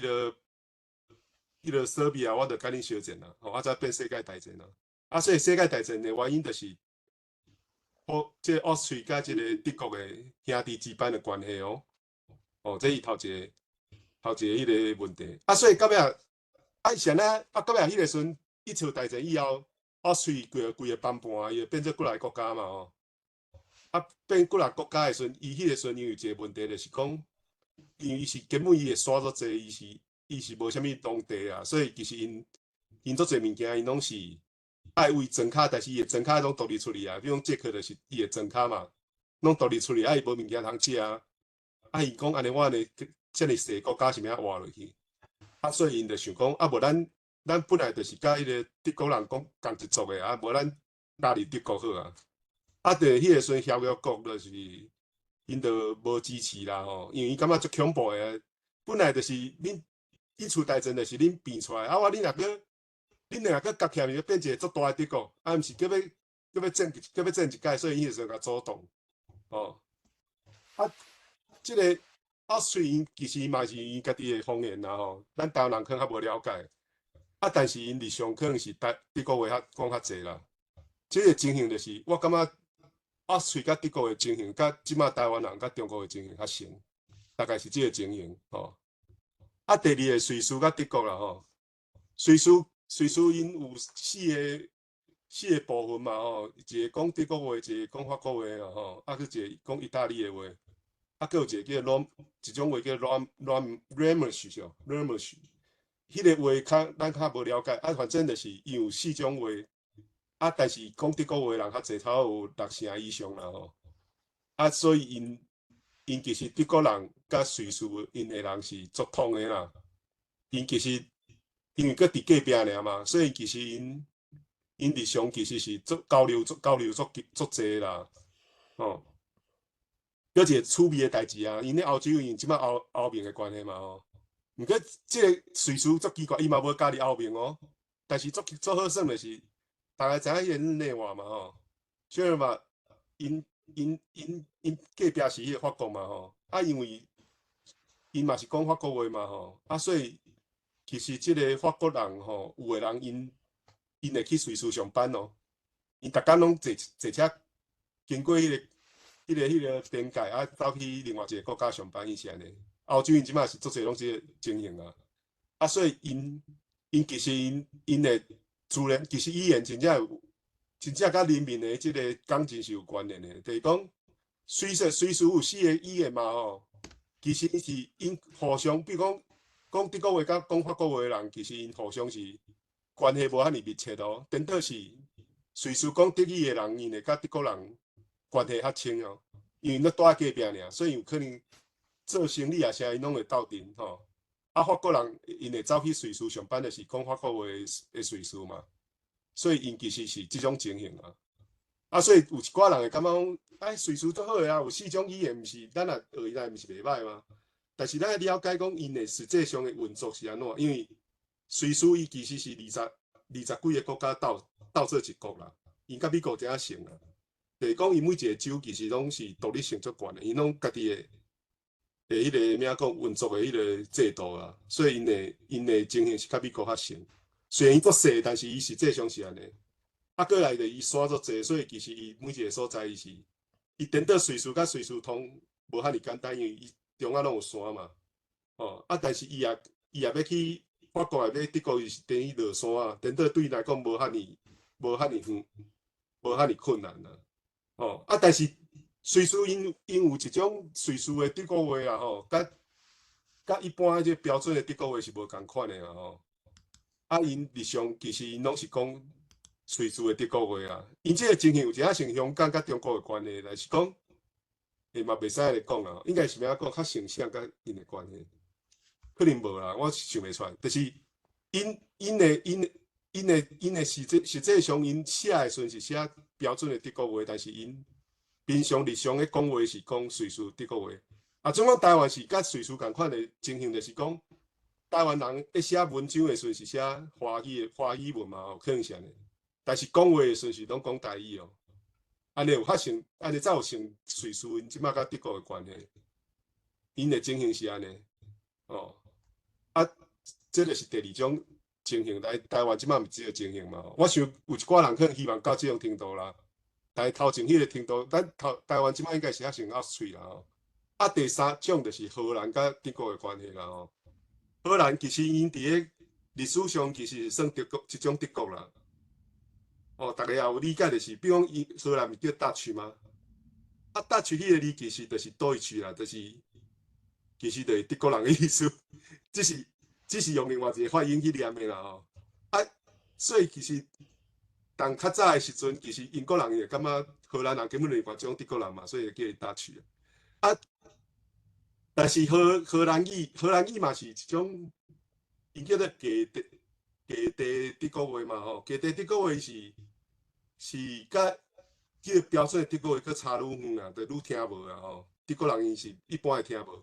彼個索比亞，我就共你相戰啦，吼，啊才變世界大戰啦。啊，所以世界大戰的原因就是，這個奧斯瑞佮這個德國的兄弟之邦的關係哦。哦，這是頭一個彼個問題。啊，所以到尾啊，是按怎？啊，到尾彼個時陣，一次大戰以後，奧斯瑞規個規個崩盤，伊就變做孤立國家嘛吼。啊，變孤立國家的時陣，伊彼個時陣因為一個問題，就是講，因為伊是根本伊的山足濟，伊是無啥物農地啊，所以其實𪜶足濟物件，𪜶攏是愛為莊跤，但是伊的莊跤攏獨立出去啊。比如講捷克就是伊的莊跤嘛，攏獨立出去，啊伊無物件通食啊。啊，伊講按呢，我按呢遮爾細國家是欲按怎活落去？啊，所以𪜶就想講，啊無咱本來就是佮彼個德國人講仝一族的啊，無咱加入德國好啊。啊，佇彼個時陣協約國就是𪜶就無支持啦吼，因為𪜶感覺足恐怖的。本來就是恁一次大戰就是恁變出來，啊我恁若閣夾起來，就變一個足大的德國，啊毋是閣欲戰一擺，所以伊就共阻擋，哦。啊，這個奧斯瑞其實嘛是𪜶家己的方言啦吼，咱台灣人可能較無了解。啊，但是𪜶日常可能是台德國話較講較濟啦。這個情形就是，我感覺奧斯瑞佮德國的情形，佮這馬台灣人佮中國的情形較像，大概是這個情形吼。啊，第二個瑞士佮德國啦吼，瑞士𪜶有四個部分嘛吼，一個講德國話，一個講法國話啦吼，啊，閣一個講意大利的話，啊，閣有一個叫羅，一種話叫 Romansh Romansh，彼個話較咱較無了解，啊，反正就是伊有四種話，啊，但是講德國話的人較濟，差不多有六成以上啦吼，啊，所以𪜶其實德國人佮瑞士𪜶的人是足統的啦，𪜶其實因為閣佇隔壁爾嘛，所以其實𪜶日常其實是足交流足交流足足濟啦，吼。閣一個趣味的代誌啊，𪜶咧歐洲因為這擺歐盟的關係嘛吼，毋過這個瑞士足奇怪，伊嘛無加入歐盟哦，但是足足好耍的是，逐家知影彼個日內瓦嘛吼，所以嘛，𪜶隔壁是彼個法國嘛吼，啊因為𪜶嘛是講法國話嘛吼，啊所以其實這個法國人吼，有的人𪜶會去瑞士上班哦，𪜶逐工攏坐坐車經過彼個邊界啊，走去另外一個國家上班，伊是按呢。歐洲𪜶這擺是足濟攏這個情形啊，啊所以𪜶其實𪜶的自然其實語言真正有真正佮人民的這個感情是有關聯的，就是講瑞士有四個語言嘛吼，其實是𪜶互相，比如講講德國話佮講法國話的人，其實𪜶互相是關係無遐爾密切哦。顛倒是瑞士講德語的人，𪜶會佮德國人關係較親哦，因為攏住佇隔壁爾，所以有可能做生意啊啥，𪜶攏會鬥陣吼。啊，法國人𪜶會走去瑞士上班，就是講法國話的瑞士嘛，所以𪜶其實是這種情形啊。啊，所以有一寡人會感覺講，哎，瑞士足好的啊，有四種語言，毋是咱若學伊來，毋是袂䆀嗎？但是咱愛了解講，𪜶的實際上的運作是按怎，因為瑞士伊其實是二十幾个國家鬥做一國啦，𪜶佮美國這樣像啊。就是講，伊每一個州其實攏是獨立性足懸的，𪜶攏家己的彼個名講運作的彼個制度啊，所以𪜶的情形是較美國較像。雖然伊足細，但是伊實際上是按呢。啊，過來就伊山足濟，所以其實伊每一個所在伊是，伊顛倒瑞士佮瑞士通無遐爾簡單，因為伊中間攏有山嘛。哦，啊，但是伊也欲去法國，也欲德國，伊是等於落山啊。顛倒對伊來講無遐爾遠，無遐爾困難啊。哦，啊，但是瑞士𪜶有一種瑞士的德國話啊，吼，佮一般這標準的德國話是無仝款的啊，吼。啊，𪜶日常其實𪜶攏是講瑞士的德國話啊。𪜶這個情形有一仔像香港佮中國的關係，但是講，嘛袂使按呢講啦，應該是欲按怎講較像啥佮𪜶的關係，可能無啦，我想袂出來。就是𪜶的實際上，𪜶寫的時陣是寫標準的德國話，但是𪜶平常日常咧講話是講瑞士德國話。啊，總講台灣是佮瑞士仝款的情形，就是講台灣人咧寫文章的時陣是寫華語文嘛，吼，可能是按呢。但是講話的時陣是攏講台語哦。按呢有較像，按呢才有像瑞士𪜶這擺佮德國的關係。𪜶的情形是按呢，哦。啊，這就是第二種情形，來台灣這擺毋是這個情形嘛。我想有一寡人可能希望到這種程度啦，但是頭前彼個程度，咱頭台灣這擺應該是較像拗喙啦吼。啊，第三種就是荷蘭佮德國的關係啦吼。荷蘭其實𪜶佇個歷史上其實是算德國一種德國啦。哦，逐家也有理解，就是比如講，伊荷蘭毋是叫 Dutch 嗎？啊，Dutch 彼個字其實就是 Deutsch 啦，就是其實就是德國人的意思，只是用另外一個發音去念的啦吼。啊，所以其實當較早的時陣，其實英國人會感覺荷蘭人根本就是另外一種德國人嘛，所以會叫伊 Dutch 啊。但是荷蘭語嘛是一種，𪜶叫做低地德國話嘛吼，低地德國話是佮這個標準的德國話閣差愈遠啊，就愈聽無啊吼。德國人𪜶是一般會聽無。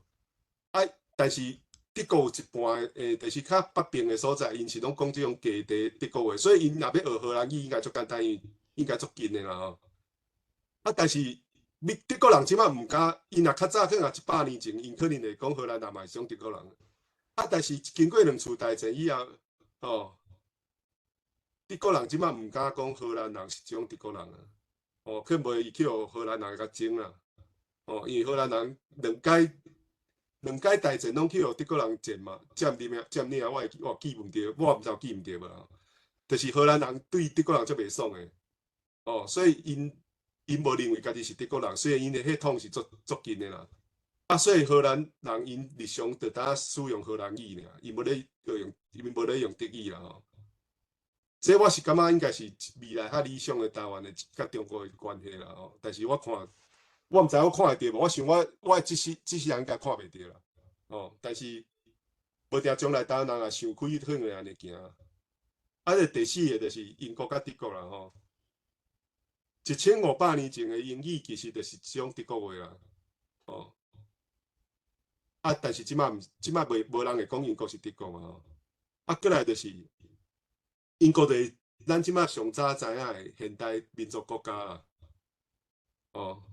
啊，但是德國有一半的，就是較北邊的所在，𪜶是攏講這種低地德國話，所以𪜶若欲學荷蘭語應該足簡單，因為應該足近的啦吼。啊，但是德國人這擺毋敢，𪜶若較早可能100年前，𪜶可能會講荷蘭人嘛是種德國人。啊，但是經過兩次大戰以後，吼，德國人這擺毋敢講荷蘭人是種德國人啊。哦，可能袂伊去予荷蘭人共爭啦。哦，因為荷蘭人兩擺大戰攏去予德國人佔嘛，佔領佔領啊，我記毋著，我毋知有記毋著無。就是荷蘭人對德國人足袂爽的，哦，所以𪜶無認為家己是德國人，雖然𪜶的血統是足近的啦。啊，所以荷蘭人𪜶日常就當使用荷蘭語爾，伊無咧用德語啦吼。這我是感覺應該是未來較理想的台灣的佮中國的關係啦吼。但是我看，我毋知我看會著無，我想我這世人應該看袂著啦。哦，但是無定將來台灣人若想開，可能會按呢行。啊，這第四个就是英國佮德國啦吼。1500年前的英語其實就是一種德國話啦，哦。啊，但是這擺毋，這擺袂無人會講英國是德國嘛吼。啊，過來就是英國就是咱這擺上早知影的現代民族國家啦，哦。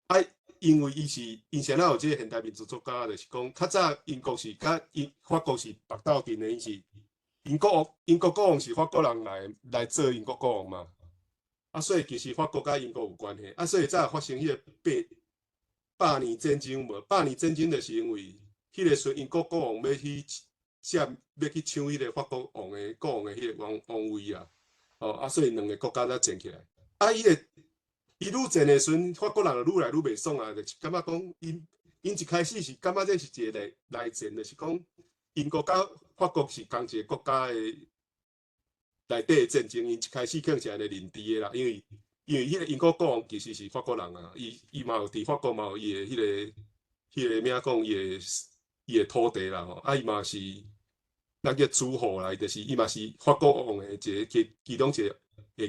啊，因為伊是𪜶是按怎有這个現代民族國家，就是講較早英國是佮英法國是縛鬥陣的，𪜶是英國王英國國王是法國人來做英國國王嘛。啊，所以其實法國佮英國有關係，啊，所以才會發生彼個百年戰爭無？百年戰爭就是因為彼個時陣英國國王欲去佔，欲去搶彼個法國王的國王的彼個王位啊，哦，啊，所以兩个國家才戰起來。啊，伊個伊愈戰的時陣，法國人就愈來愈袂爽啊，就是感覺講𪜶一開始是感覺這是一個內戰，就是講英國佮法國是仝一个國家的內底的戰爭，𪜶一開始可能是按呢認知的啦，因為彼个英國國王其實是法國人啊，伊嘛有佇法國嘛有伊的彼個名講伊的土地啦吼，啊伊嘛是咱叫諸侯啦，伊就是伊嘛是法國王的一个其中一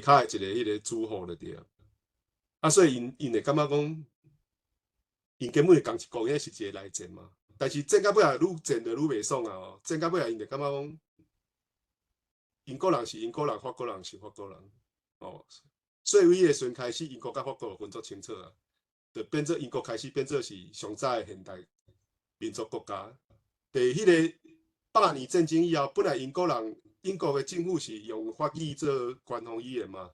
个下跤的一個彼个諸侯就對啊。啊，所以𪜶會感覺講，𪜶根本是仝一國，彼是一个內戰嘛。但是戰到尾仔愈戰就愈袂爽啊吼，戰到尾仔𪜶就感覺講，英國人是英國人，法國人是法國人，哦。所以彼个時陣開始，英國佮法國就分足清楚啊，就變做英國開始變做是上早的現代民族國家。佇彼个百年戰爭以後，本來英國人英國的政府是用法語做官方語言嘛，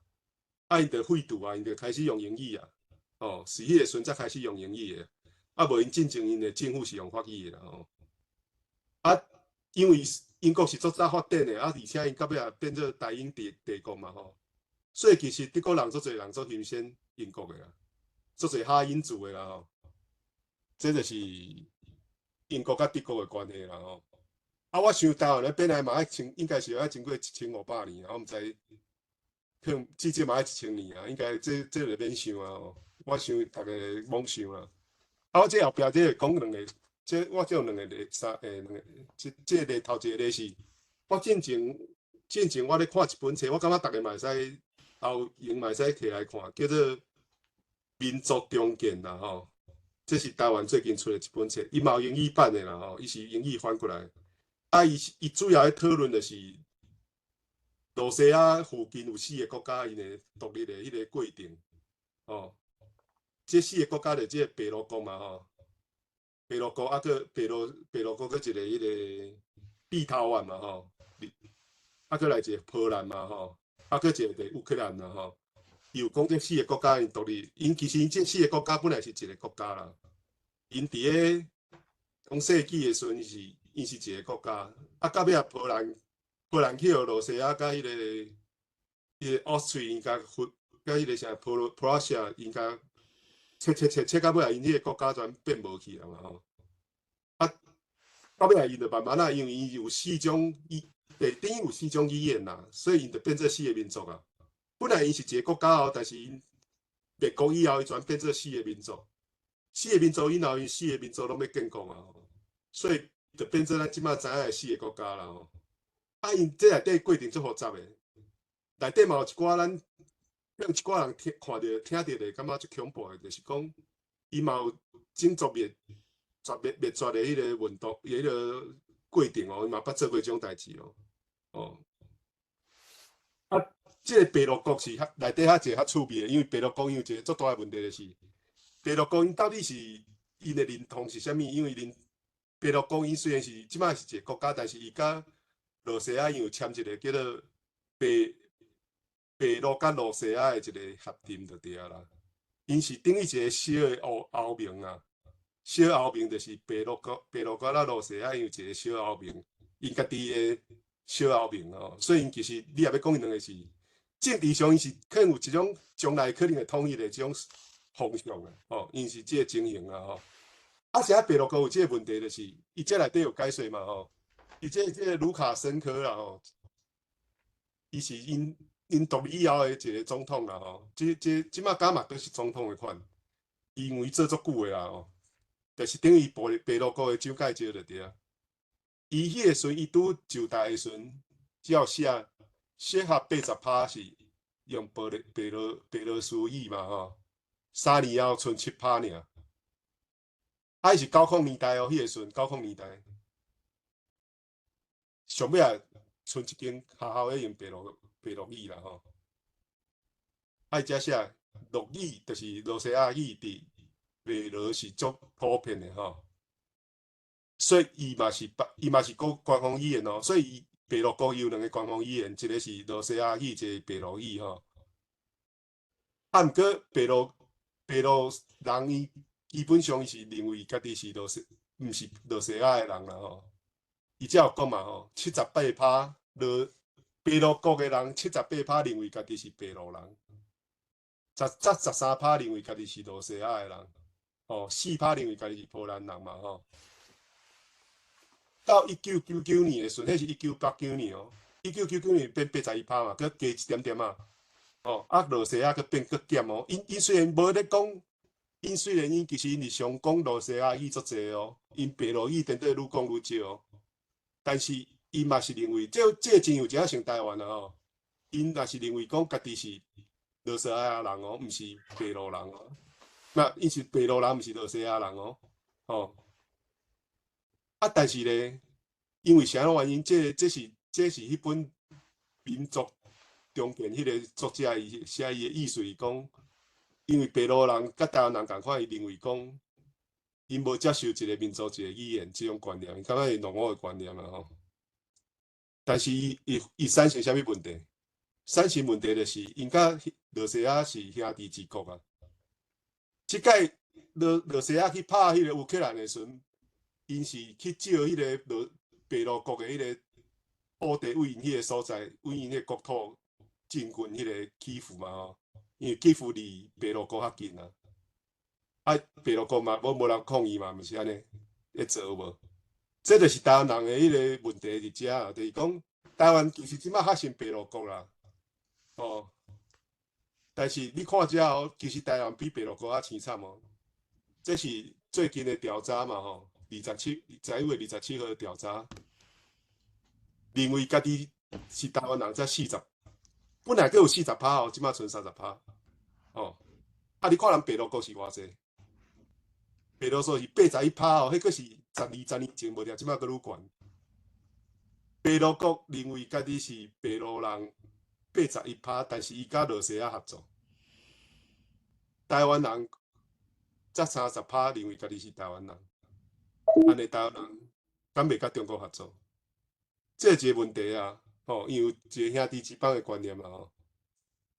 啊，𪜶就廢除啊，𪜶就開始用英語啊，哦，是彼个時陣才開始用英語的，啊，無𪜶進前𪜶的政府是用法語的啦吼。啊，因為英國是足早發展的，啊，而且𪜶到尾也變做大英帝國嘛吼，所以其實德國人足濟人足欣賞英國的啦，足濟哈英族的啦吼，這就是英國佮德國的關係啦吼。啊，我想台灣咧變來嘛愛經，應該是愛經過1500年啊，我毋知，可能至少嘛愛1000年啊，應該這就免想啊吼。我想逐家罔想啊。啊，我這後壁這個講兩个，這我這有兩个例，三兩个，這個例頭一个例是，我進前我咧看一本冊，我感覺逐家嘛會使後用嘛會使摕來看，叫做《民族重建》啦吼。這是台灣最近出的一本冊，伊嘛有英語版的啦吼，伊是英語翻過來。啊，伊主要咧討論的是露西亞附近有四个國家𪜶的獨立的彼个過程，哦。這四个國家就這個白鷺國嘛吼，白鷺國啊，閣白鷺國閣一个彼个立陶宛嘛吼，啊，閣來一个波蘭嘛吼，啊，閣一個就烏克蘭啦吼。伊有講這四个國家𪜶獨立，𪜶其實𪜶這四个國家本來是一个國家啦。𪜶佇咧中世紀的時陣是𪜶是一个國家，啊，到尾仔波蘭去予露西亞佮彼个奧斯忒𪜶共分，佮彼个啥普羅西亞𪜶共切切切切到尾仔，𪜶彼个國家全變無去啊嘛吼。啊，到尾仔𪜶就慢慢仔，因為𪜶有四種語，等於有四種語言啦，所以𪜶就變做四个民族啊。本來𪜶是一个國家哦，但是𪜶滅國以後，伊全變做四个民族。四个民族以後，𪜶四个民族攏欲建國啊，所以就變做咱這擺知影的四个國家啦吼。啊，𪜶這內底過程足複雜的，內底嘛有一寡咱讓一寡人聽看著聽著會感覺足恐怖的，就是講伊嘛有種族滅絕的彼個運動，伊彼个過程哦，伊嘛捌做過這種代誌哦。哦，啊，這个白鷺國是較內底較一个較趣味的，因為白鷺國伊有一个足大的問題，就是白鷺國𪜶到底是𪜶的認同是啥物？因為𪜶白鷺國𪜶雖然是這擺是一个國家，但是伊佮露西亞𪜶有簽一个叫做白鷺佮露西亞的一个協定就對啊啦。𪜶是等於一个小的歐盟啊，小歐盟就是白鷺國佮露西亞𪜶有一个小歐盟，𪜶家己的小歐盟哦。所以𪜶其實你若欲講𪜶兩个是政治上，𪜶是可能有一種將來可能會統一的這種方向啊，吼，𪜶是這个情形啊，吼。啊，是啊，白鷺國有這个問題，就是伊這內底有解說嘛，吼。伊這个盧卡申科啦，吼，伊是𪜶獨立以後的一个總統啦，吼。這這擺敢嘛閣是總統的款，伊因為做足久的啦，吼，就是等於白鷺國的蔣介石就對啊。伊彼个時陣，伊拄就大的時陣，只有寫寫合80%是用白羅斯語嘛吼，3年後賰7%爾。啊，伊是90年代哦，彼個時陣90年代，上尾仔賰一間學校咧用白羅語啦吼。啊，伊遮寫羅語就是羅西亞語，佇白羅是足普遍的吼。所以伊嘛是伊嘛是講官方語言哦，所以白羅國有兩个官方語言，一个是羅西亞語，一个白羅語吼。啊，毋過白羅人伊基本上伊是認為家己是羅西，毋是羅西亞的人啦吼。伊才有講嘛吼，78%羅白羅國的人，78%認為家己是白羅人，才13%認為家己是羅西亞的人，吼，4%認為家己是波蘭人嘛吼。到1999年的時陣，彼是1989年哦，1999年變81%嘛，閣加一點點啊。哦，啊，羅西亞閣變閣減哦。𪜶雖然無咧講，𪜶雖然𪜶其實𪜶是常講羅西亞語足濟哦，𪜶白羅語顛倒愈講愈少哦。但是𪜶嘛是認為，這真有一仔像台灣啊吼，𪜶嘛是認為講家己是羅西亞人哦，毋是白羅人哦。那𪜶是白羅人，毋是羅西亞人哦，吼。啊，但是咧，因為啥物原因？這是彼本民族重建彼个作者伊寫伊的意思是講，因為白羅人佮台灣人仝款，伊認為講，𪜶無接受一个民族一个語言這種觀念，伊感覺是落伍的觀念啊吼。但是伊產生啥物問題？產生問題就是，𪜶佮羅西亞是兄弟之國啊。這擺羅西亞去拍彼個烏克蘭的時陣，𪜶是去借彼个羅白羅國的彼个土地，為𪜶彼个所在，為𪜶彼个國土進軍彼个基輔嘛吼，因為基輔離白羅國較近啊。啊，白羅國嘛，無人抗議嘛，毋是按呢咧做有無？這就是台灣人的彼个問題佇遮啊，就是講台灣其實這擺較像白羅國啦，哦。但是你看遮哦，其實台灣比白羅國較凄慘哦。這是最近的調查嘛吼，11月27號的調查，認為家己是台灣人才四十，本來閣有40%哦，這擺賰30%，哦。啊，你看人白羅國是偌濟？白羅國是81%哦，彼閣是12、10年前無定，這擺閣愈懸。白羅國認為家己是白羅人81%，但是伊佮羅西亞合作。台灣人才30%認為家己是台灣人，按呢台灣人敢袂佮中國合作？這是一個問題啊！吼，因為有一個兄弟之邦的觀念啊！吼，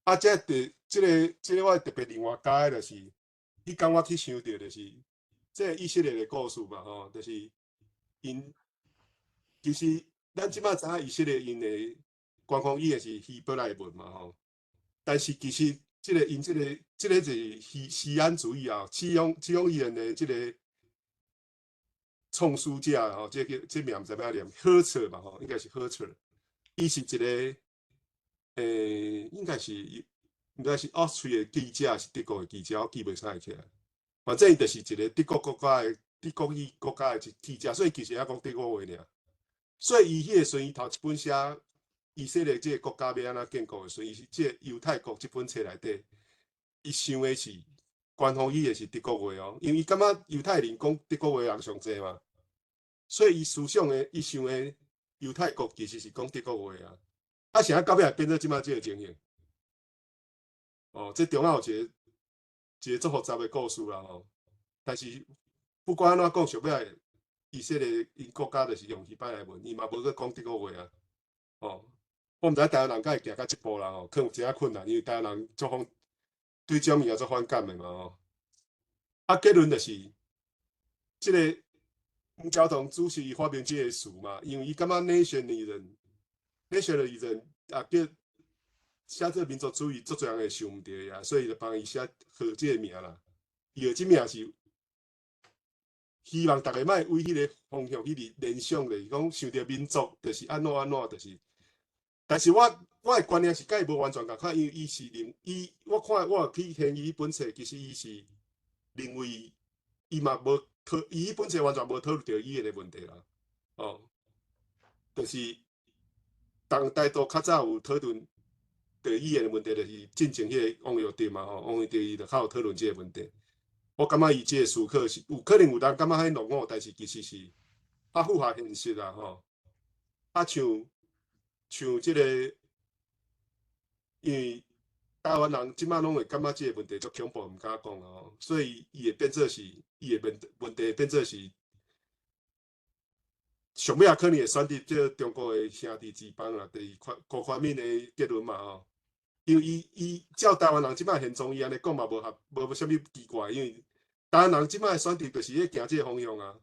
啊，這特這个這个我特別另外加的就是，彼工我去想著就是，這個以色列的故事嘛，吼，就是𪜶其實咱這擺知影以色列𪜶的官方語言是希伯來文嘛，吼，但是其實這个𪜶這個就是錫安主義啊，錫安語言的這個創始者吼，這個這名毋知欲按怎念，赫茨嘛，吼，應該是赫茨，伊是一個，應該是奧地利的記者，還是德國的記者，我記袂啥起來。反正伊就是一個德國國家的德國語國家的一記者，所以其實會曉講德國話爾。所以伊彼個時陣，伊頭一本寫以色列這個國家欲按怎建國的時陣，伊是這個猶太國這本冊內底，伊想的是官方語言是德國話哦，因為伊感覺猶太人講德國話人上濟嘛，所以伊思想的伊想的猶太國其實是講德國話啊。啊，啥到尾會變做這擺這个情形？哦，這中間有一個足複雜的故事啦吼。但是不管按怎講，上尾以色列𪜶國家就是用希伯來文，伊嘛無閣講德國話啊。哦，我毋知台灣人敢會行到這步啦吼，可能有一仔困難，因為台灣人足反對這種物件足反感的嘛吼。啊，結論就是，這个黃焦桐主席伊發明這个詞嘛，因為伊感覺 nationalism 啊叫寫這個民族主義，足濟人會想毋著啊，所以就幫伊寫號這个名啦。伊號這名是希望逐家莫為彼个方向去聯想，就是講想著民族就是按怎按怎，就是。但是我的觀念是佮伊無完全仝款，因為伊是認伊，我看我有去研伊彼本冊，其實伊是認為伊嘛無討，伊彼本冊完全無討論著語言的問題啦。哦，就是當台獨較早有討論的語言的問題，就是進前彼個王育德嘛吼，王育德伊就較有討論這個問題。我感覺伊這個思考是有可能有人感覺彼落伍，但是其實是較符合現實啦吼。啊，像這個，因為台灣人這擺攏會感覺這個問題足恐怖，毋敢講啊吼，所以伊會變做是，伊會問題變做是，上尾仔可能會選擇這個中國的兄弟之邦啦，就是辜寬敏的結論嘛吼。因為伊照台灣人這擺現狀，伊按呢講嘛無合，無啥物奇怪，因為台灣人這擺的選擇就是咧行這個方向啊。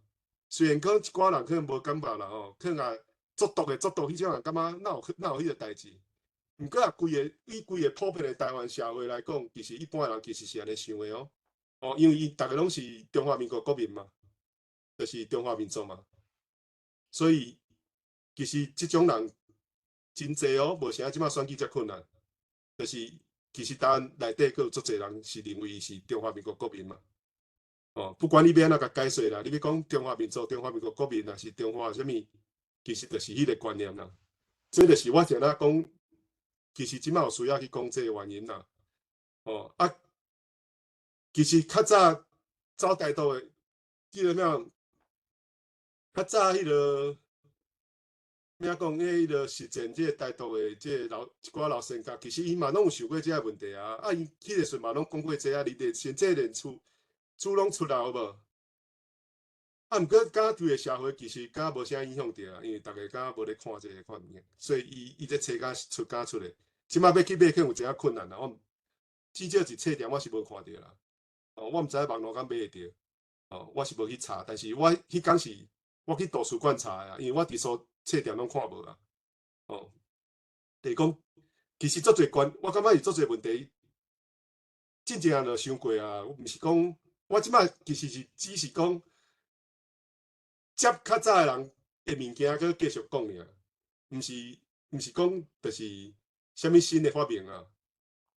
雖然講一寡人可能無感覺啦吼，可能也作毒的作毒，彼種人感覺哪有彼個代誌？毋過啊，以規個普遍的台灣社會來講，其實一般人其實是按呢想的哦。哦，因為伊逐个攏是中華民國國民嘛，就是中華民族嘛，所以其實這種人真濟哦，無啥這擺選舉遮困難。就是其實台灣內底閣有足濟人是認為是中華民國國民嘛。哦，不管你欲按怎共解說啦，你欲講中華民族、中華民國國民，抑是中華啥物，其實就是彼個觀念啦。這就是我定定講，其實這擺有需要去講這個原因啦。哦啊，其實較早走台獨的，記得沒？較早彼個，咩講？彼個實踐這個台獨的這個老一寡老先覺，其實伊嘛攏有想過這個問題啊。啊，伊彼個時陣嘛攏講過這啊，你佇先這連出書攏出來有無？啊，毋過敢對個社會其實敢無啥影響著啊，因為逐家敢無咧看這个款物件，所以伊這冊敢出敢出來，這擺欲去買可能有一寡困難啦。我至少佇冊店我是無看著啦。哦，我毋知網路敢買會著，哦，我是無去查，但是我彼工是我去圖書館查的啊，因為我佇所冊店攏看無啊。哦，就是講其實足濟關，我感覺是足濟問題，進前也就想過啊，毋是講我這擺其實是只是講接較早的人的物件，閣繼續講爾，毋是講就是啥物新的發明啊。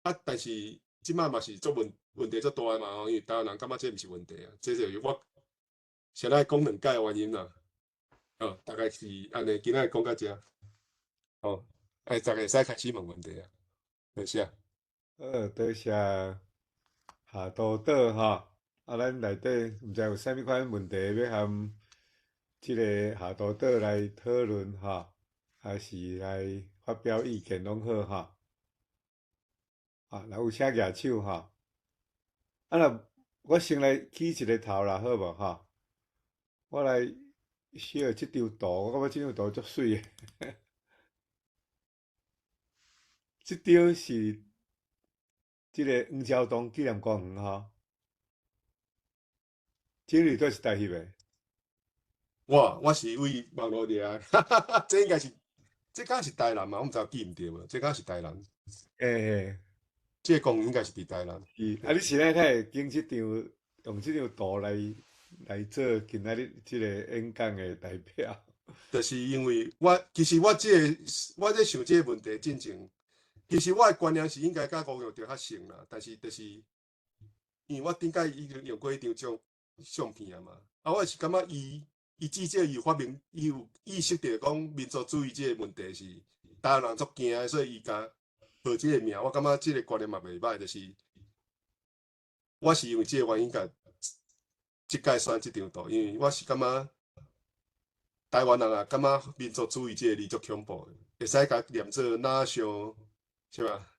啊，但是這擺嘛是足問題足大的嘛，因為台灣人感覺這毋是問題啊，這就是我先來講兩擺的原因啦。哦，大概是按呢，今仔日講到遮。好，哎，逐家會使開始問問題啊，多謝。好，多謝夏督導吼。啊，咱內底毋知有啥物款問題欲和這个夏督導來討論吼，還是來發表意見攏好吼。啊，若有請舉手吼。啊，若我先來起一个頭啦，好無吼？我來 share 這張圖，我感覺這張圖足媠的。這張是這个黃朝棟紀念公園吼。這裡佗是台翕的？我是佇網路掠的，這應該是，這敢是台南嘛？我毋知記毋著無？這敢是台南？欸欸，這個公園應該是佇台南。是，啊，你是按怎會揀這張用這張圖來做今仔日這个演講的代表？就是因為我其實我這个我咧想這个問題進前，其實我的觀念是應該佮吳玉著較像啦，但是就是因為我頂擺已經用過彼張相片啊嘛，啊，我是感覺伊至少伊有發明，伊有意識著講民族主義這個問題是台灣人足驚的，所以伊共號這個名，我感覺這个觀念嘛袂䆀，就是我是因為這个原因共這擺選這張圖，因為我是感覺台灣人啊，感覺民族主義這个字足恐怖的，會使共念做哪像是吧？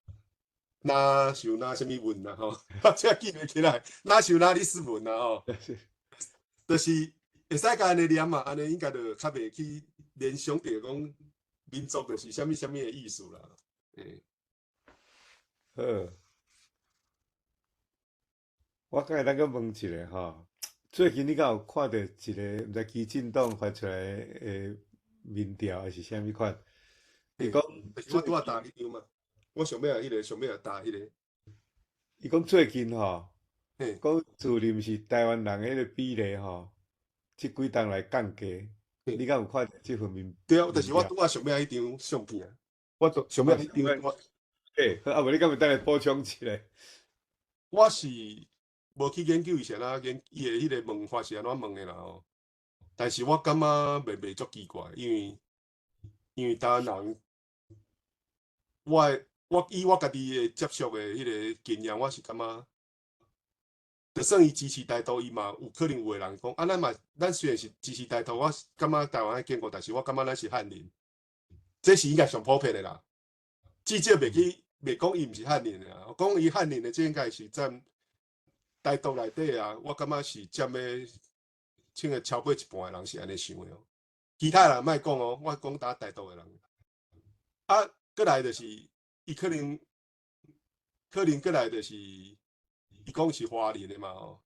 哪像哪啥物文啊吼，這記袂起來，哪像哪里斯文啊吼，就是會使共按呢念嘛，按呢應該就較袂去聯想著講民族就是啥物啥物的意思啦。欸。好，我敢會當閣問一个吼，最近你敢有看著一个毋知基進黨發出來的民調，還是啥物款？伊講，我拄仔答彼張嘛，我上尾仔彼个，上尾仔答彼个。伊講最近吼，講自認是台灣人彼个比例吼，這幾冬來降低，你敢有看著這份民？對啊，就是我拄仔上尾仔彼張相片，我都上尾彼張我。欸，好，啊無你敢會當來補充一下？我是無去研究伊是按怎研，伊的彼个問法是按怎問的啦吼。但是我感覺袂足奇怪，因為因為台灣人，我以我家己的接觸的彼个經驗，我是感覺，就算伊支持台獨，伊嘛有可能有的人講，啊，咱嘛，咱雖然是支持台獨，我感覺台灣愛建國，但是我感覺咱是漢人，這是應該上普遍的啦。至少袂去袂講伊毋是漢人的啦，講伊漢人的，這應該是佔台獨內底啊，我感覺是佔的，穿個超過一半的人是按呢想的哦。其他人莫講哦，我講焦台獨的人。啊，閣來就是伊可能閣來就是伊講是華人的嘛吼，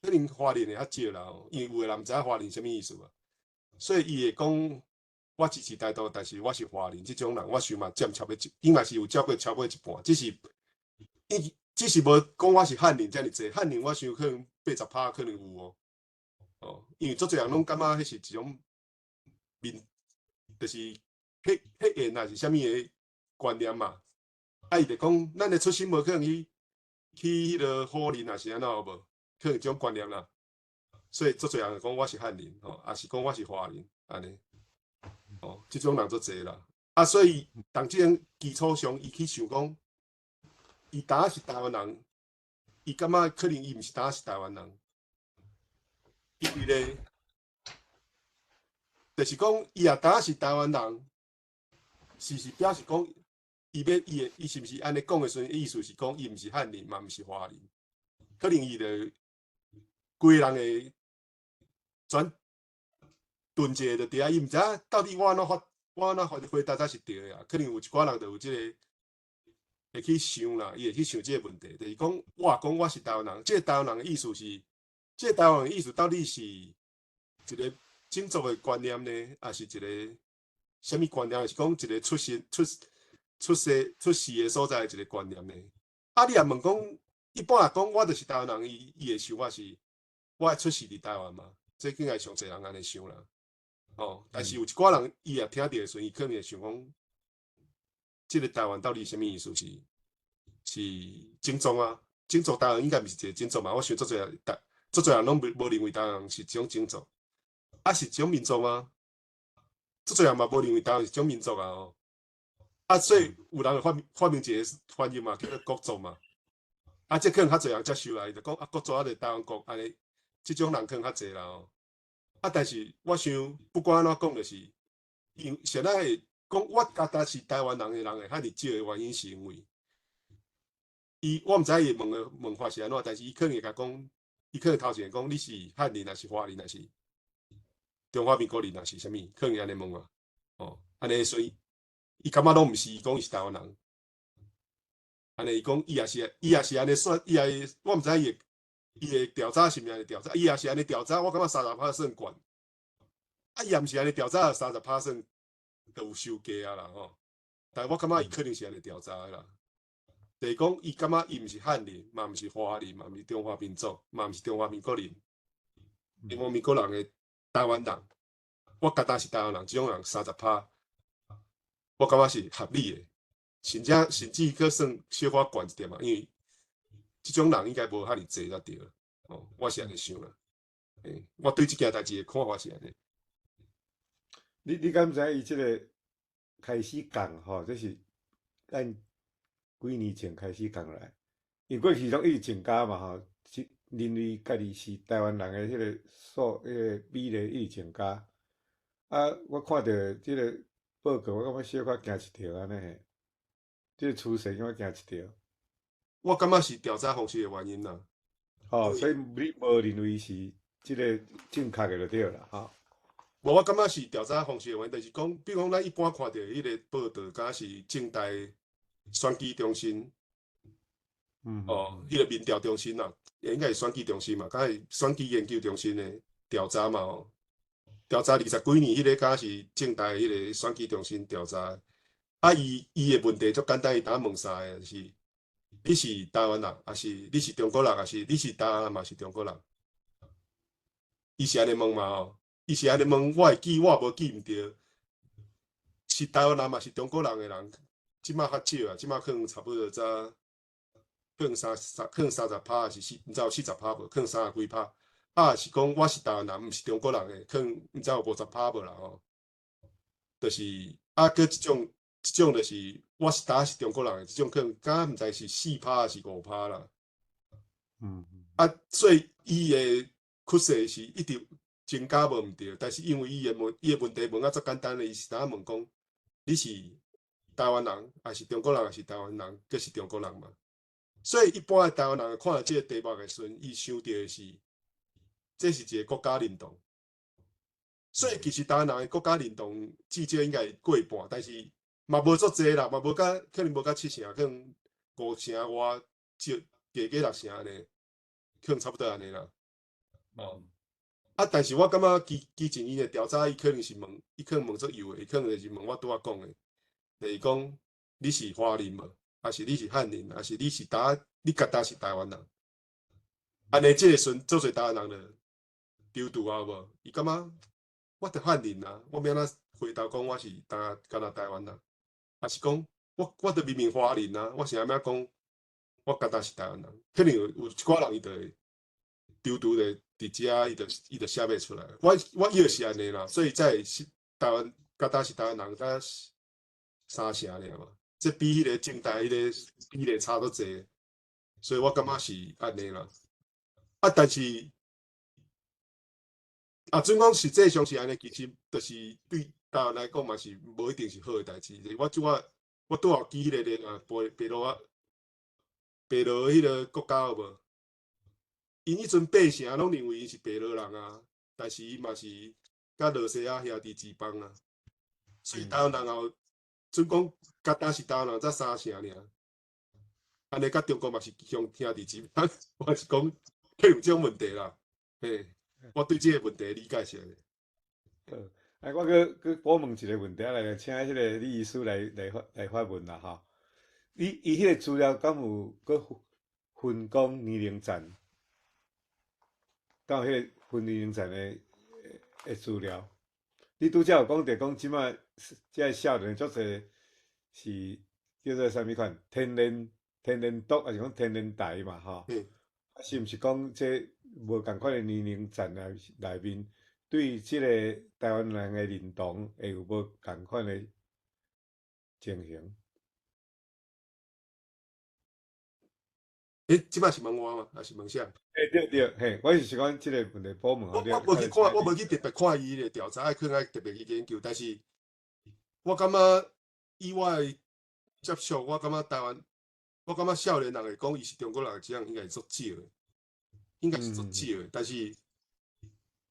可能華人的較少啦吼，因為有的人毋知影華人啥物意思啊，所以伊會講我支持台獨，但是我是華人這種人，我想嘛佔超過一，應該是有超過一半，只是伊只是無講我是漢人遮爾濟，漢人我想可能80%可能有哦，哦，因為足濟人攏感覺彼是一種民，就是血緣還是啥物的觀念嘛，啊，伊就講咱的出身無可能去彼个好人，還是按怎有無？可能這種觀念啦，所以足濟人就講我是漢人吼，抑是講我是華人按呢，哦，這種人足濟啦。啊，所以佇這種基礎上，伊去想講，伊當是台灣人，伊感覺可能伊毋是當是台灣人，因為咧，就是講伊若當是台灣人，是表示講，伊欲伊會伊是毋是按呢講的時陣，意思是講伊毋是漢人嘛，毋是華人，可能伊就規个人會轉頓一下就對啊，伊毋知影到底我按怎回答才是對的啊？可能有一寡人就有這个會去想啦，伊會去想這个問題，就是講我若講我是台灣人，這个台灣人的意思是，這个台灣人的意思到底是一个種族的觀念呢，抑是一个啥物觀念？是講一個出生出出世出世的所在的一個觀念呢？啊，你若問講，一般來講，我就是台灣人，伊會想我是我會出世佇台灣嘛？這應該上濟人按呢想啦。哦，但是有一寡人，伊若聽著的時陣，伊可能會想講，這个台灣到底啥物意思？是種族啊？種族台灣應該毋是一個種族嘛？我想足濟人，足濟人攏無認為台灣人是一種種族，啊是一種民族嗎？足濟人嘛無認為台灣是一種民族啊！哦，啊，所以有人會發明一個翻譯嘛，叫做國族嘛。啊，這可能較濟人接受啦，伊就講啊，國族啊，就台灣國按呢，這種人可能較濟啦吼。啊，但是我想不管按怎講，就是因現在會講我家己是台灣人的人會遐爾少的原因，是因為伊我毋知伊問的問法是按怎，但是伊可能會共講，伊可能頭前會講你是漢人，抑是華人，抑是中華民國人，抑是啥物，可能會按呢問啊。哦，按呢所以伊感覺攏毋是伊講伊是台灣人，按呢伊講伊也是按呢算，伊也我毋知伊的調查是毋是按呢調查，伊也是按呢調查，我感覺30%算懸。啊，伊也毋是按呢調查，30%算都有收低啊啦吼。但我感覺伊可能是按呢調查的啦。就是講伊感覺伊毋是漢人，嘛毋是華人，嘛毋是中華民族，嘛毋是中華民國人，中華民國人的台灣人，我家己是台灣人，這種人30%，我感覺是合理的，甚至閣算小可懸一點嘛，因為這種人應該無遐爾濟才對。哦，我是按呢想啦。欸，我對這件代誌的看法是按呢。你敢知伊這个開始講吼？這是咱幾年前開始講來，因為過去攏一直增加嘛吼，是認為家己是台灣人的彼个數，彼个比例一直增加。啊，我看著這个報告，我感覺小可驚一跳按呢嘿。這个趨勢感覺驚一跳。我感覺是調查方式的原因啦。哦，所以你無認為是這个正確的就對啦，吼。無，我感覺是調查方式的原因，就是講，比如講咱一般看著彼个報道，敢是政大選舉中心，哦，彼个民調中心啦，應該是選舉中心嘛，敢是選舉研究中心的調查嘛吼。調查20幾年，彼个敢是政大彼個選舉中心調查。啊，伊的問題足簡單，伊當問三个，就是你是台灣人，抑是你是中國人，抑是你是台灣人嘛是中國人？伊是按呢問嘛吼，伊是按呢問，我會記，我無記毋著，是台灣人嘛是中國人的人，這馬較少啊，這馬可能差不多才可能30%，抑是四，毋知有40%無？可能30幾趴。啊，是講我是台灣人，毋是中國人的，可能毋知有50%無啦吼。就是啊，閣一種，一種就是我是敢若是中國人的，這種可能敢毋知是4趴還是5趴啦。啊，所以伊的趨勢是一直增加無毋對，但是因為伊的問題問啊足簡單的，伊是敢若問講你是台灣人，還是中國人，還是台灣人，閣是中國人嘛？所以一般的台灣人看著這個題目的時陣，伊想著的是，這是一個國家認同。所以其實台灣人的國家認同至少應該過半，但是嘛無足濟啦，嘛無甲可能無甲七成，可能五成外少，加加六成按呢，可能差不多按呢啦。哦，啊，但是我感覺之前𪜶的調查，伊可能是問，伊可能問足幼的，伊可能就是問我拄仔講的，就是講你是華人無，還是你是漢人，還是你是呾，你覺得是台灣人？按呢，這個時陣足濟台灣人就丟拄啊無？伊感覺我著漢人啊，我欲按怎回答講我是呾敢若台灣人？還是講我著明明華人啊，我是按怎講我覺得是台灣人？可能有一寡人伊就會丟拄咧佇遮，伊就寫袂出來。我以為是按呢啦，所以才會是台灣覺得是台灣人，才三成爾嘛。這比彼個政大彼個比例差足濟，所以我感覺是按呢啦。啊，但是啊，準講實際上是按呢，其實就是對台灣來講嘛是無一定是好的代誌。我拄仔我拄好舉彼個例啊，白羅彼個國家有無？𪜶彼陣八成攏認為𪜶是白羅人啊，但是伊嘛是佮羅西亞兄弟之邦啊。所以台灣人也有準講，敢若是台灣人才三成爾，按呢佮中國嘛是兄弟之邦，我是講可能有這種問題啦。嘿，我對這個問題理解是按呢。好，啊，我閣閣補問一個問題，來請彼個李醫師來發問啦吼。伊彼個資料敢有閣分講年齡層？敢有彼個分年齡層的資料？你拄才有講著講，這擺這个少年足濟是叫做啥物款？天然獨，還是講天然台嘛？吼，啊，是毋是講這無仝款的年齡層內面，對這個台灣人的認同會有無仝款的情形？欸，這擺是問我嗎？還是問啥？欸，對對，嘿，我是想講這個問題補問。我無去看，我無去特別看伊的調查，可能愛特別去研究。但是，我感覺以我的接觸，我感覺台灣，我感覺少年人會講伊是中國人，這樣應該是足少的，應該是足少的。但是，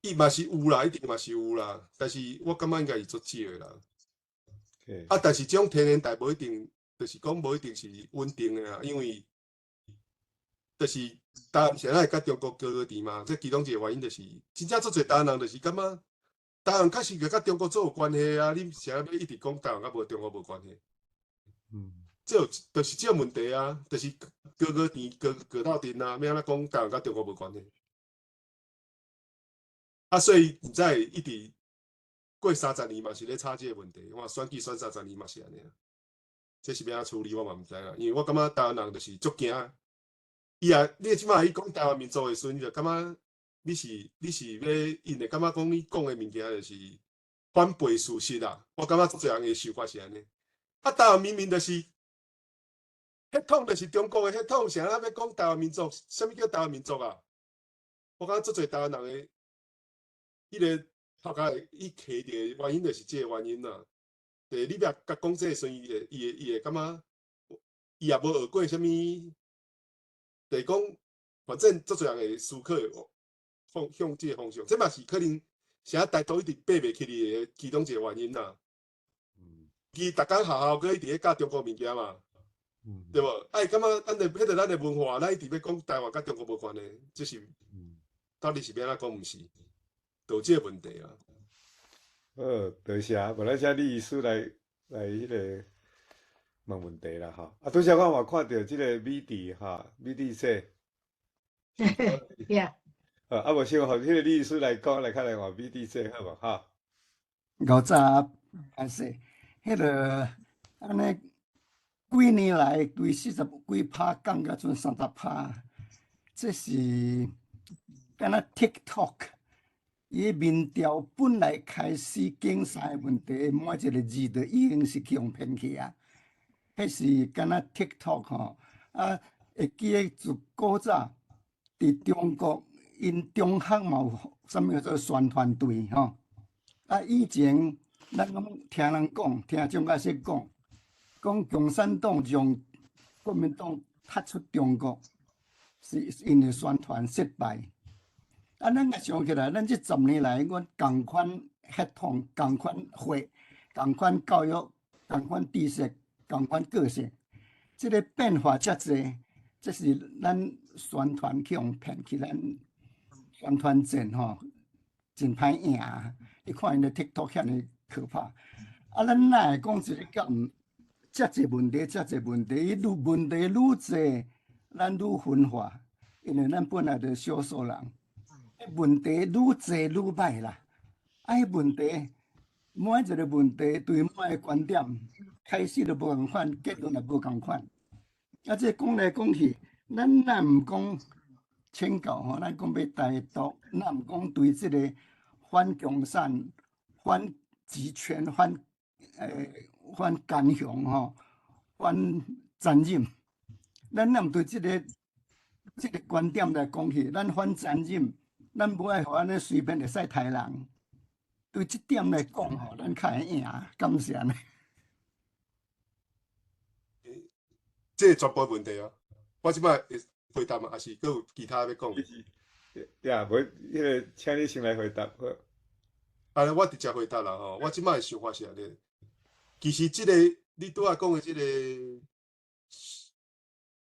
伊嘛是有啦，一定嘛是有啦。但是我感覺應該是足少的啦。啊，但是這種天然台無一定，就是講無一定是穩定的啦，因為。就是台灣現在佮中國高高甜嘛，這其中一個原因就是，真正足濟台灣人就是感覺台灣確實佮中國做有關係啊，你啥欲一直講台灣佮無中國無關係？這有就是這個問題啊，就是高高甜高高鬥陣啊，欲按怎講台灣佮中國無關係？啊，所以毋知會一直過三十年嘛是咧吵這個問題，我選舉選三十年嘛是按呢啊，這是欲按怎處理我嘛毋知啦，因為我感覺台灣人就是足驚。伊也，你這擺伊講台灣民族的時陣，伊就感覺你是欲，𪜶會感覺講你講的物件就是反背事實啦。我感覺足濟人的想法是按呢。啊，台灣明明就是血統，就是中國的血統，啥人欲講台灣民族？啥物叫台灣民族啊？我感覺足濟台灣人的彼個頭殼會伊卡著的原因，就是這個原因啦。對，你欲共講這個時陣，伊會感覺伊也無學過啥物。就是講，反正足濟人會思考方向這個方向，這嘛是可能啥台獨一直爬袂起來的其中一個原因啦。伊逐工學校閣一直咧教中國物件嘛，對無？啊，伊感覺咱的彼個咱的文化，咱一直欲講台灣佮中國無關係，這是到底是欲按怎講？毋是，就有這個問題啊。好，多謝，無咱請李醫師來彼個問問題啦，吼！啊，拄才我嘛看著這個美智吼，美智說。 Yeah。啊，無先予彼個李醫師來講，來較來換美智說好無？哈。古早歹勢，彼個按呢幾年來，對四十幾趴降到剩30趴，這是敢若 TikTok。伊民調本來開始講三个問題，每一个字都已經是去予騙去啊！彼是敢若 TikTok 吼，啊，會記得自古早佇中國，𪜶中學嘛有啥物叫做宣傳隊吼。啊，以前咱攏聽人講，聽蔣介石講，講共產黨將國民黨踢出中國，是因為宣傳失敗。啊，咱若想起來，咱這十年來，阮仝款血統、仝款血、仝款教育、仝款知識、仝款個性，這个變化遮濟，這是咱宣傳去予騙去，咱宣傳戰吼真歹贏。你看𪜶的 TikTok 遐爾可怕。啊，咱哪會講一个咁遮濟問題，遮濟問題，伊愈問題愈濟，咱愈分化，因為咱本來就少數人。問題愈濟愈歹啦，啊！彼問題每一个問題對每个觀點開始都無仝款，結論也無仝款。啊，這講來講去，咱若毋講請教吼，咱講欲台獨，咱毋講對這个反共產、反集權、反干雄吼、反殘忍，咱若毋對這个觀點來講去，咱反殘忍。咱無愛予按呢隨便會使刣人，對這點來講吼，咱較會贏，敢是按呢？這個全部問題啊！我這擺會回答嗎？還是閣有其他欲講？對啊，無彼个，請你先來回答。好。啊，我直接回答啦吼！我這擺的想法是按呢，其實這個你拄仔講的這個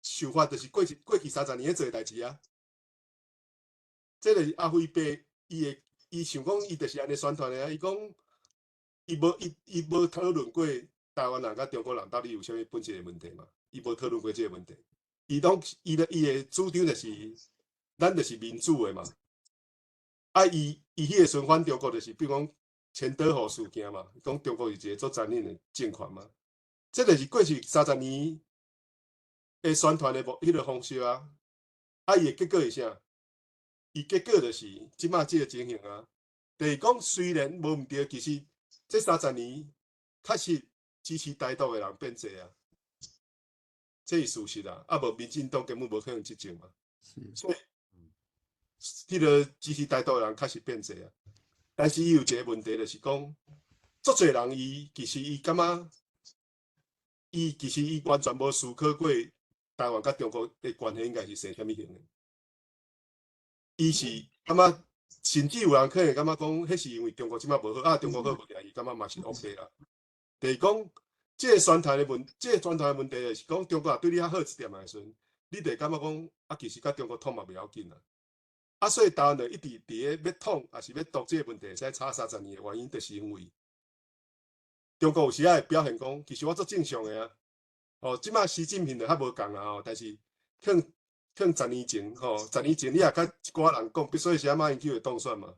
想法，就是過去30年咧做的代誌啊。這个是阿輝伯，伊會伊想講，伊就是按呢宣傳的啊。伊講，伊無討論過台灣人佮中國人到底有啥物本質的問題嘛？伊無討論過這个問題。伊攏伊的主張就是，咱就是民主的嘛。啊，伊彼个時陣反中國就是，比如講千島湖事件嘛，講中國是一个足殘忍的政權嘛。這就是過去三十年的宣傳的彼个方式啊。啊，伊的結果是啥？伊結果就是這擺這个情形啊。就是講雖然無毋對，其實這三十年確實支持台獨的人變濟啊，這是事實啊。啊，無民進黨根本無可能執政嘛。所以，彼个支持台獨的人確實變濟啊。但是伊有一个問題，就是講，足濟人伊其實伊感覺，伊其實伊完全無思考過台灣佮中國的關係應該是生啥物形的。伊是感覺，甚至有人可能感覺講，彼是因為中國這擺無好啊，中國好無起來，伊感覺嘛是 OK 啦。就是講，這个宣傳的問題就是講，中國若對你較好一點的時陣，你就會感覺講，啊，其實佮中國統嘛袂要緊啦。啊，所以台灣就一直佇咧欲統，抑是欲獨這个問題，會使吵三十年的原因，就是因為中國有時仔會表現講，其實我足正常的啊。哦，這擺習近平就較無仝啦吼，但是可能十年前吼，十年前你若佮一寡人講，比如說是馬英九會當選嘛，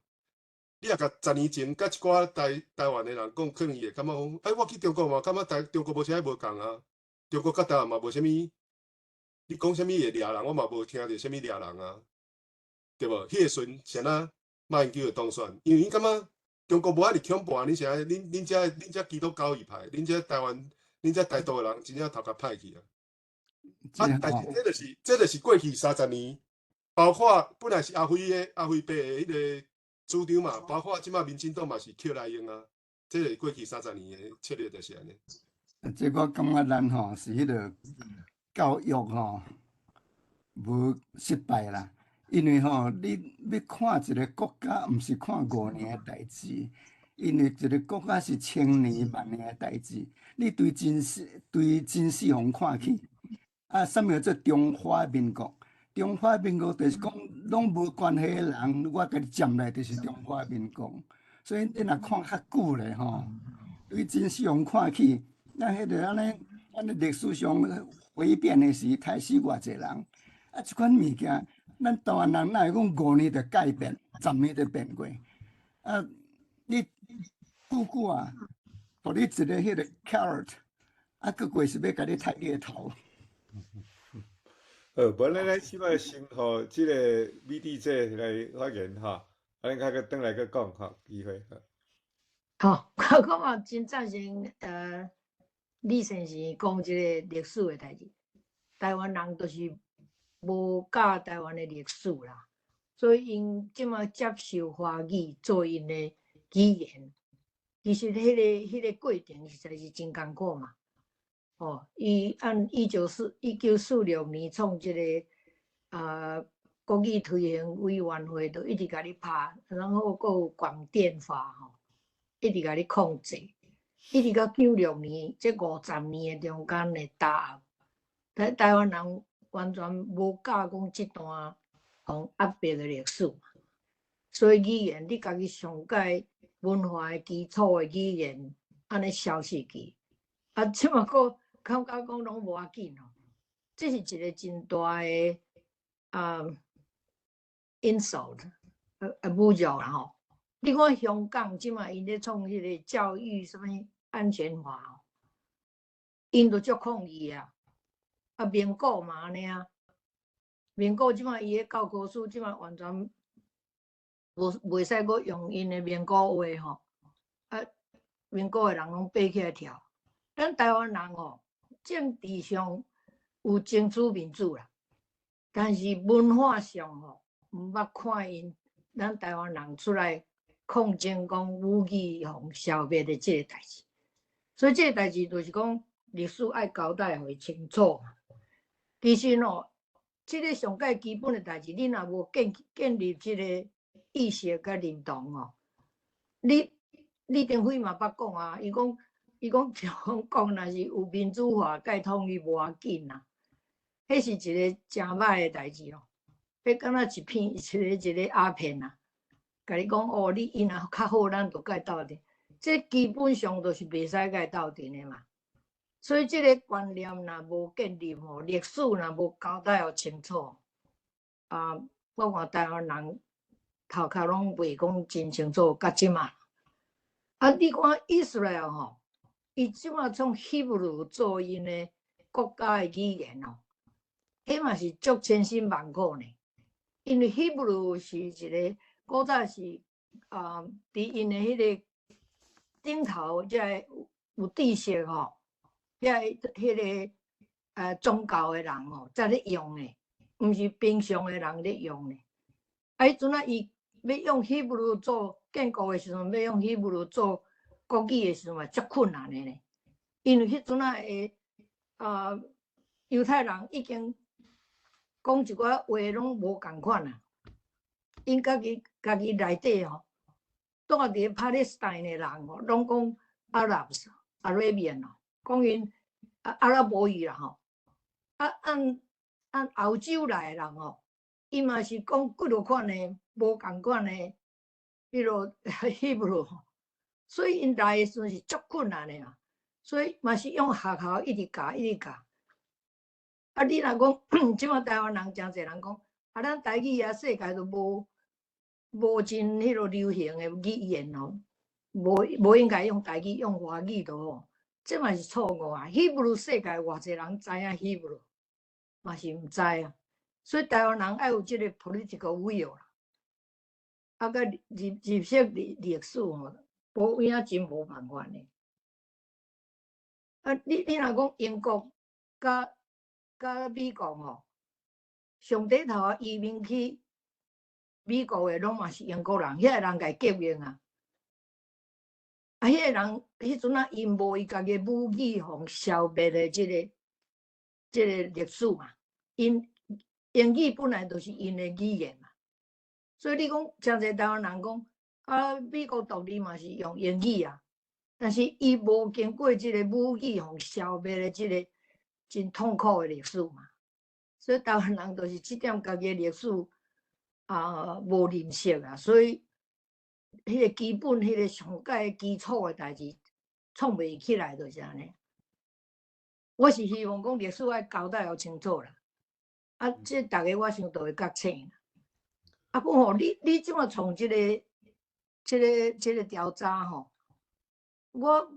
你若共十年前佮一寡台灣的人講，可能伊會感覺講，欸，我去中國嘛，感覺中國無啥無仝啊，中國佮台灣嘛無啥物，你講啥物會掠人，我嘛無聽著啥物掠人啊，對無？彼个時陣啥若馬英九會當選，因為𪜶感覺中國無遐爾恐怖啊，恁啥恁這基督教義派，恁這台灣，恁這台獨的人真正頭殼歹去啊！啊！但是這就是過去三十年，包括本來是阿輝伯的彼个主張嘛，包括這擺民進黨嘛是抾來用啊。這就是過去三十年的策略就是按呢。這我感覺咱吼是彼个教育吼無失敗啦，因為吼你欲看一个國家，毋是看5年的代誌，因為一个國家是千年萬年的代誌。你對秦始皇看去，啊，啥物叫做中華民國？中華民國就是講攏無關係的人，我共你佔來就是中華民國。所以你若看較久咧吼，對秦始皇看去，咱彼个按呢按呢歷史上回變的時，刣死偌濟人。啊，這款物件，咱台灣人哪會講5年就改變，10年就變過？啊，你久久啊，予你一个彼个 carrot，啊，閣過是欲共你刣你的頭。好，無咱來這擺先予這个美智姐來發言哈。啊，恁較閣轉來閣講吼，機會。好，我嘛真贊成李先生講這个歷史的代誌。台灣人就是無教台灣的歷史啦，所以𪜶這馬接受華語做𪜶的語言。其實彼個過程實在是真艱苦嘛。哦，伊按1946年創這个國語推行委員會，就一直共你拍，然後閣有廣電法吼，一直共你控制，一直到96年，這50年的中間的打壓，台灣人完全無教講這段予壓迫的歷史，所以語言你家己上蓋文化的基礎的語言，按呢消失去，啊，這馬閣感覺講攏無要緊吼，這是一個真大的insult，侮辱啦吼！你看香港這馬𪜶咧創彼个教育啥物安全法吼，𪜶就足抗議啊！啊，民國嘛按呢啊，民國這馬伊个教科書這馬完全無袂使閣用𪜶的民國話吼，啊，民國的人攏爬起來跳。咱台灣人吼，政治上有爭取民主啦，但是文化上吼，毋捌看𪜶咱台灣人出來抗爭，講母語予消滅的這个代誌。所以這個代誌就是講歷史愛交代予伊清楚。其實吼，這个上蓋基本的代誌，你若無建立這个意識佮認同吼，你李登輝嘛捌講啊，伊講就講若是有民主化蓋統一無要緊啦，彼是一个誠歹的代誌哦。彼敢若一片一个一个鴉片啊，共你講哦，你𪜶若較好，咱就共鬥陣。這基本上都是袂使共鬥陣的嘛。所以這个觀念若無建立吼，歷史若無交代予清楚，啊，我看台灣人頭殼攏袂講真清楚，到這馬。啊，你看 Israel 吼，伊這馬創希伯來做𪜶的國家的語言哦，彼嘛是足千辛萬苦呢。因為希伯來是一个古早是啊，佇𪜶的彼个頂頭，這个有知識吼，遐彼个宗教的人吼，才咧用的，毋是平常的人咧用的。啊，彼陣啊，伊欲用希伯來做建國的時陣，欲用希伯來做國語的時陣嘛，足困難的呢。因為彼陣啊的猶太人已經講一寡話攏無仝款啊。𪜶家己內底吼，住佇巴勒斯坦的人吼，攏講 Arabs、Arabian 哦，講𪜶阿拉伯語啦吼。啊，按歐洲來的人吼，伊嘛是講幾落款的無仝款的，彼落希伯來，所以𪜶來的時陣是足困難的啊。所以嘛是用學校一直教，一直教。啊，你若講這馬台灣人誠濟人講，啊，咱台語啊，世界都無真彼落流行的語言哦，無應該用台語，用華語就好。這嘛是錯誤啊！希伯來世界偌濟人知影希伯來，嘛是毋知啊。所以台灣人愛有這个 political will 啦，啊，佮認識歷史吼，無影真無辦法呢。啊，你若講英國佮美國吼，上底頭啊移民去美國的攏嘛是英國人，遐个人共革命啊。啊，彼个人彼陣啊，𪜶無伊家己母語予消滅的這个歷史嘛，𪜶英語本來就是𪜶的語言嘛，所以你講誠濟台灣人講啊，美國獨立嘛是用英語啊，但是伊無經過這个母語予消滅的這个真痛苦的歷史嘛，所以台灣人就是這點家己的歷史啊無認識啊，所以彼个基本、彼个上蓋基礎的代誌創袂起來，就是按呢。我是希望講歷史愛交代予清楚啦，啊，這逐个我想都會覺醒。啊，不吼，你這馬創這个調查吼，我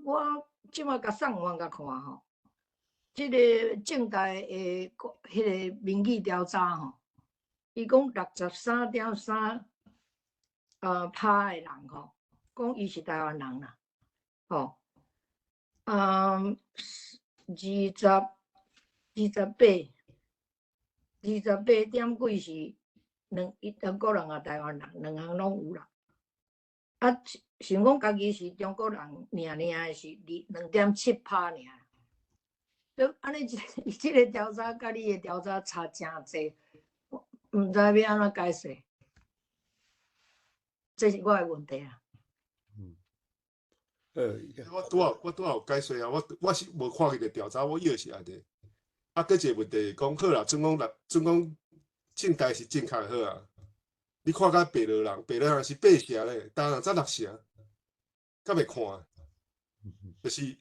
這馬共上網共看吼，這个政大的彼个民意調查吼，伊講63.3趴的人吼，講伊是台灣人啦，吼，28.幾是兩中國人佮台灣人，兩項攏有啦。啊，想講家己是中國人，爾爾的是2.7趴爾。就按呢，這個調查佮你的調查差誠濟，毋知欲按怎解釋。這是我的問題啊。我拄仔有解說啊，我是無看彼個調查，我以為是按呢。啊，閣一個問題是講，好啦，準講啦，準講政大是正確好啊。你看佮白羅人，白羅人是八成咧，台灣人才六成，敢會看？就是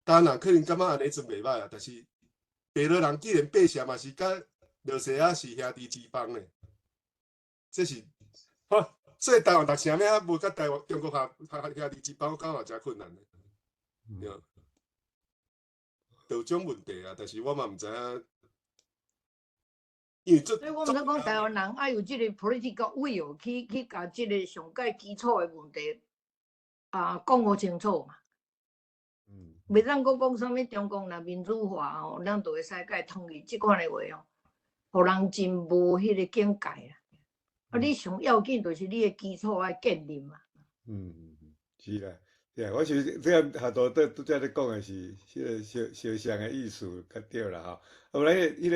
台灣人可能感覺按呢陣袂䆀啊，但是白羅人既然八成嘛是佮羅西亞是兄弟之邦咧，這是吼，所以台灣六成咩啊？無佮台灣中國合兄弟之邦，我感覺誠困難咧，對。就有種問題啊，但是我嘛毋知影，因為這所以我毋知講台灣人愛有這個 political will 去共這個上蓋基礎的問題啊講予清楚嘛。袂當閣講啥物中共若民主化吼，咱就會使共伊統一，這款的話哦，予人真無彼個境界啊！啊，你上要緊就是你的基礎愛建立嘛。嗯，是啦，對啊，我想這個下多拄拄才咧講的是彼個相相像的意思較對啦吼。啊，無咱彼個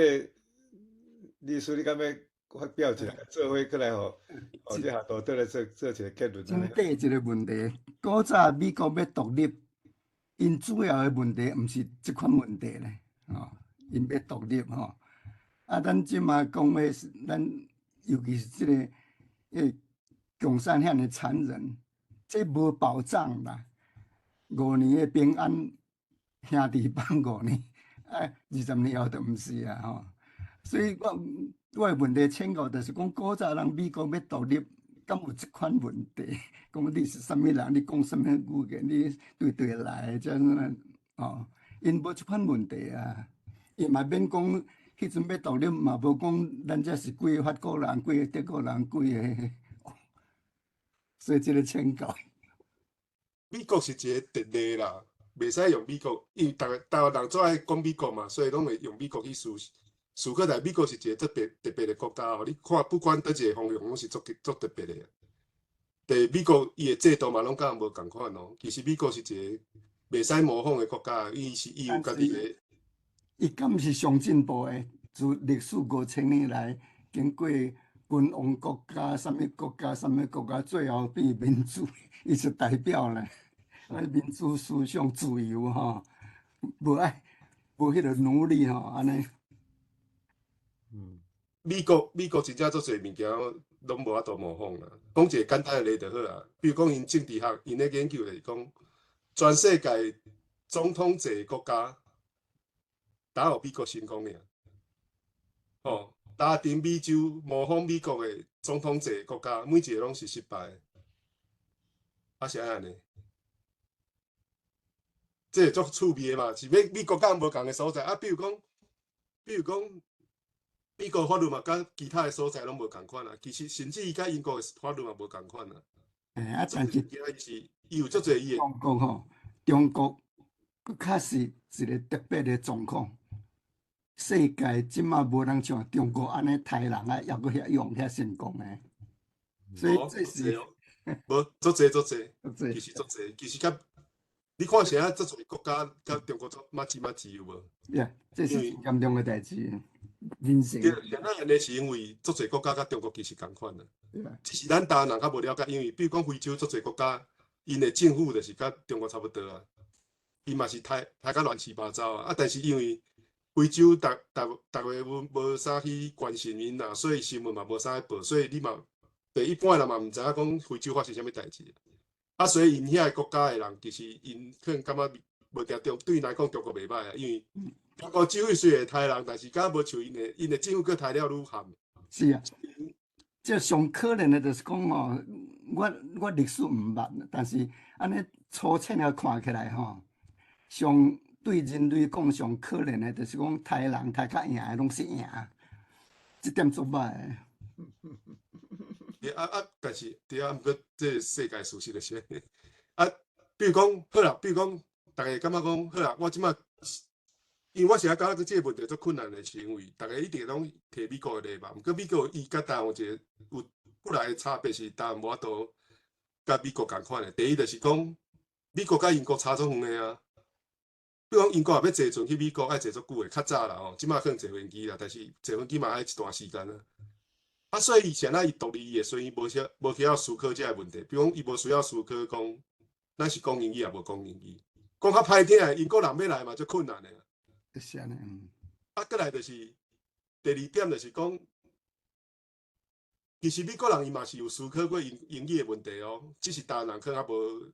律師，你敢欲發表一下，做伙過來吼，哦，這下多倒來做做一個結論。針對這個問題，古早美國欲獨立，𪜶主要的問題毋是這款問題咧，吼，𪜶欲獨立吼。啊，咱這馬講的是咱，尤其是這個共產遐爾殘忍，這無保障啦。五年的平安兄弟幫五年，啊，20年後就毋是啊吼。所以我的問題請教就是講，古早人美國欲獨立，敢有這款問題？講你是啥物人？你講啥物語言？你對佗來的？這樣哦，𪜶無這款問題啊。伊嘛免講，彼陣欲獨立嘛無講，咱這是幾个法國人，幾个德國人，幾个，所以這個請教。美國是一個特例啦，袂使用美國，因為逐个台灣人最愛講美國嘛，所以攏會用美國去思思考。但美國是一個特別特別的國家哦，你看不管佗一個方向，攏是足足特別的。第美國伊的制度嘛，攏佮人無仝款哦。其實美國是一個袂使模仿的國家，伊是伊有家己的。伊敢是上進步的？自歷史5000年來，經過君王國家、啥物國家、啥物國家，最後變民主，伊是代表咧。啊，民主思想自由吼，無愛無彼個奴隸吼，按呢。美國真正足濟物件攏無法度模仿啦。講一個簡單的例就好啊，比如講𪜶政治學，𪜶咧研究就是講，全世界總統制國家，焦予美國成功爾？吼，拉丁美洲模仿美國的總統制國家，每一個攏是失敗的。啊是按呢？這個足趣味的嘛，是美國佮無仝的所在啊。比如講，美國法律嘛，佮其他的所在攏無仝款啊。其實甚至伊佮英國的法律嘛無仝款啊。欸，啊，但是是伊有足濟伊的。中國吼，中國閣較是一個特別的狀況。世界這馬無人像中國按呢刣人啊，猶閣遐用遐成功的。所以這是無足濟足濟，其實足濟，其實較你看現在足濟國家佮中國足馬子馬子有無？呀，這是真嚴重的代誌。人性。對，現在按呢是因為足濟國家佮中國其實仝款啊。只是咱台灣人較無了解，因為比如講非洲足濟國家，𪜶的政府就是佮中國差不多啊，伊嘛是刣刣甲亂七八糟啊。啊，但是因為非洲逐逐逐个無啥去關心𪜶啦，所以新聞嘛無啥咧報，所以你嘛，對一般人嘛毋知影講非洲發生啥物代誌。啊，所以𪜶遐個國家的人，其實𪜶可能感覺無定中對𪜶來講中國袂䆀啊，因為中國政府雖然會刣人，但是敢無像𪜶的政府閣刣了愈狠。是啊，這上可憐的就是講吼，我歷史毋捌，但是按呢粗淺仔看起來吼，上對人類講上可憐的，就是講刣人刣較贏的攏是贏，這點足歹的。啊啊，但是對啊，毋過這個世界事實就是按呢。啊，比如講好啦，比如講，逐家感覺講好啦，我這擺，因為我是愛感覺這個問題足困難的，是因為逐家一定攏提美國的例嘛。毋過美國伊佮台灣有一個有本來的差別是台灣無法度佮美國仝款的。第一就是講，美國佮英國差足遠的啊。比如講英國若欲坐船去美國，愛坐足久的，較早啦吼，這擺可能坐飛機啦，但是坐飛機嘛愛一段時間啊。啊，所以伊啥伊獨立的時陣，伊無需無需要思考這个問題。比如講，伊無需要思考講，咱是講英語抑無講英語。講較歹聽的，英國人欲來嘛足困難的。是按呢，嗯。啊，閣來就是第二點，就是講，其實美國人伊嘛是有思考過英英語的問題哦，只是台灣人可能較無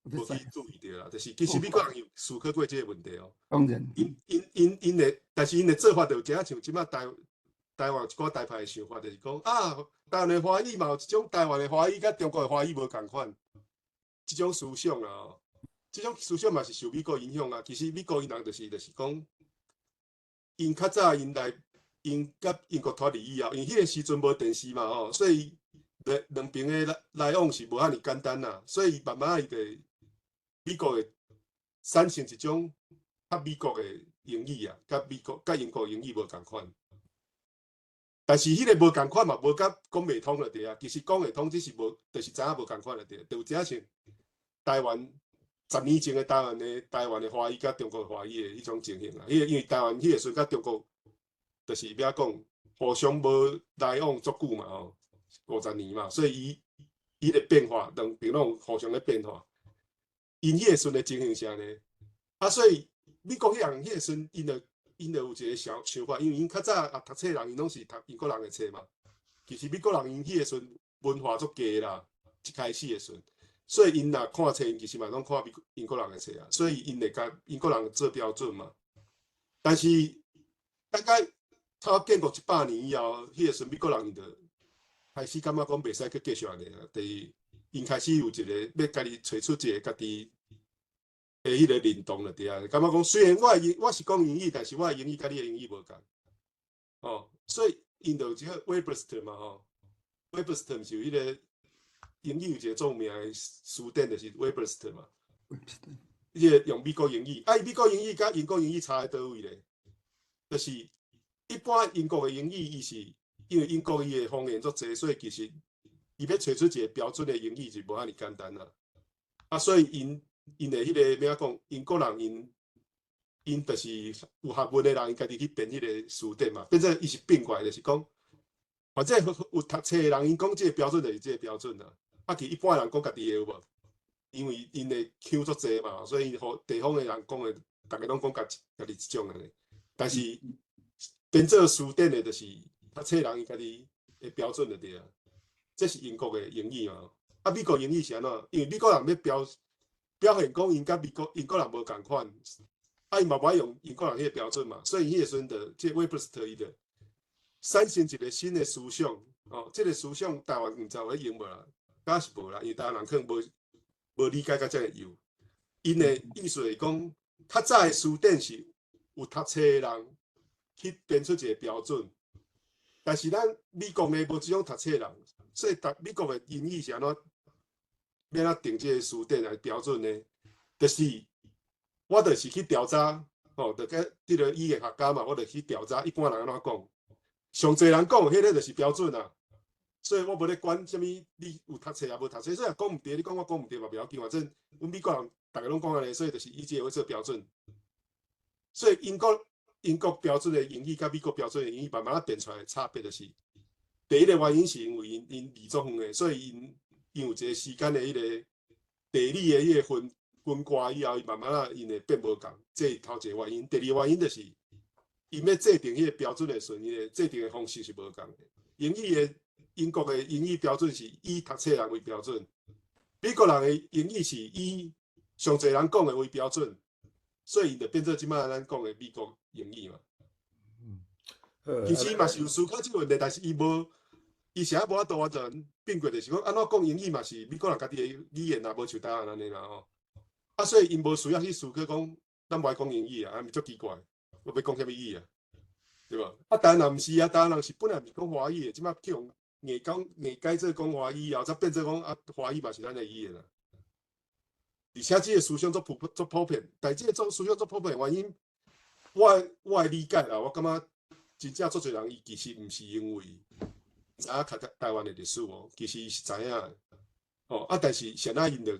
無去注意著啦。就是其實美國人有思考過這個問題哦。當然。𪜶𪜶𪜶𪜶的，但是𪜶的做法就有誠像這擺台台灣一寡台派的想法，就是講啊，台灣的華語嘛有一種台灣的華語佮中國的華語無仝款，這種思想啊，這種思想嘛是受美國影響啊。其實美國𪜶人就是講，𪜶較早𪜶來𪜶佮英國脫離以後，因為彼個時陣無電視嘛吼，所以兩兩邊的來來往是無遐爾簡單啦，所以慢慢伊就美國會產生一種較美國的英語啊，佮美國佮英國英語無仝款。但是彼個無仝款嘛，無佮講袂通就對啊。其實講會通，只是無，就是知影無仝款就對。就有誠像台灣10年前的台灣的華語佮中國華語的彼種情形啊。彼個因為台灣彼個時陣佮中國，就是欲講互相無來往足久嘛吼，50年嘛，所以伊伊的變化，兩邊攏互相咧變化。𪜶彼個時陣的情形是按呢，啊，所以美國彼人彼個時陣，𪜶就有一個想想法，因為𪜶較早啊讀冊人，𪜶攏是讀英國人的冊嘛。其實美國人𪜶彼個時陣文化足低啦，一開始的時陣，所以𪜶若看冊，𪜶其實嘛攏看美英國人的冊啊，所以𪜶會共英國人做標準嘛。但是大概差不多建國100年以後，彼個時陣美國人𪜶就開始感覺講袂使閣繼續按呢啊，就是𪜶開始有一個欲家己揣出一個家己的彼個認同就對啊，感覺講雖然我的我是講英語，但是我的英語佮你的英語無仝，哦，所以𪜶就有這個 Webster 嘛吼，Webster 毋是有彼個英語有一個著名的詞典，就是 Webster 嘛。伊個用美國英語，啊，伊美國英語佮英國英語差佇佗位咧？就是一般英國的英語，伊是因為英國伊的方言足濟，所以其實伊欲揣出一個標準的英語是無遐爾簡單啦。啊，所以𪜶𪜶的彼個欲講，英國人𪜶𪜶就是有學問的人，𪜶家己去編彼個詞典嘛，變做伊是變過來，就是講，反正有讀冊的人，𪜶講這個標準就是這個標準啦。啊，其實一般人講家己的有無？因為𪜶的腔足濟嘛，所以予地方的人講的，逐家攏講家家己一種按呢。但是編做詞典的，就是讀冊人伊家己的標準就對啊。這是英國的英語嘛。啊，美國英語是按怎？因為美國人欲表表現講𪜶佮美國英國人無仝款，啊，𪜶嘛無愛用英國人彼個標準嘛，所以彼個時陣就這個 Webster 伊就產生一個新的思想，哦，這個思想台灣毋知有咧用無啦？敢是無啦，因為台灣人可能無無理解甲遮爾幼。𪜶的意思是講，較早的詞典是有讀冊的人去編出一個標準，但是咱美國呢無這種讀冊人，所以逐美國的英語是按怎？欲按怎定這個詞典來標準呢？就是我就是去調查，吼，就佮這個語言學家嘛，我就去調查一般人按怎講，上濟人講彼個就是標準啊。所以我無咧管啥物，你有讀冊抑無讀冊，所以講毋對，你講我講毋對嘛袂要緊，反正阮美國人逐家攏講按呢，所以就是以這個做標準。所以英國英國標準的英語佮美國標準的英語慢慢仔變出來的差別就是，第一個原因是因為𪜶𪜶離足遠的，所以𪜶𪜶有一個時間的彼個地理的彼個分分割以後，伊慢慢仔𪜶會變無仝，這是頭一個原因。第二個原因就是，𪜶欲制定彼個標準的時陣，伊的制定的方式是無仝的。英語的英國的英語標準是以讀冊人為標準，美國人的英語是以上濟人講的為標準，所以𪜶就變做這擺咱講的美國英語嘛。其實嘛是有思考這個問題，但是伊無，伊啥無法度完全變過，就是講按怎講英語嘛是美國人家己的語言啊，無像台灣按呢啦吼。啊，所以𪜶無需要去思考講，咱無愛講英語啊，啊毋足奇怪，我欲講啥物語啊？對無？啊，台灣人毋是啊，台灣人是本來毋是講華語的，這擺去予硬講硬改做講華語以後，才變做講啊，華語嘛是咱的語言啊。而且這個思想足普足普遍，但這個種思想足普遍的原因，我的理解啦，我感覺真正足濟人伊其實毋是因為知影較台灣的歷史哦，其實伊是知影的，哦啊，但是啥物𪜶就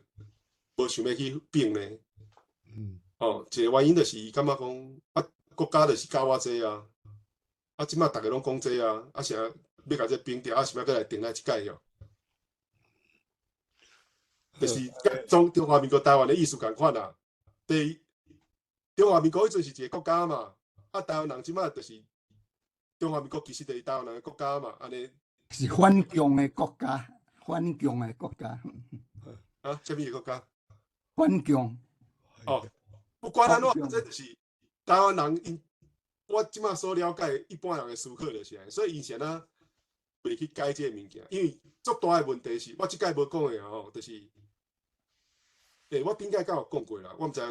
無想欲去變呢？哦，一個原因就是伊感覺講啊，國家就是教我這啊，啊，這擺逐家攏講這啊，啊啥欲共這並掉，啊，想欲閣來定來一改哦。就是佮中華民國台灣的意思仝款啦。第一，中華民國彼陣是一個國家嘛，啊，台灣人這擺就是中華民國其實就是台灣人的國家嘛，按呢。是反共的國家，反共的國家。啊，啥物的國家？反共。哦，不管按怎，這就是台灣人𪜶，我這擺所了解一般人的思考就是按呢，所以𪜶是按怎袂去改這個物件，因為足大的問題是，我這擺無講的吼，就是，我頂擺敢有講過啦，我毋知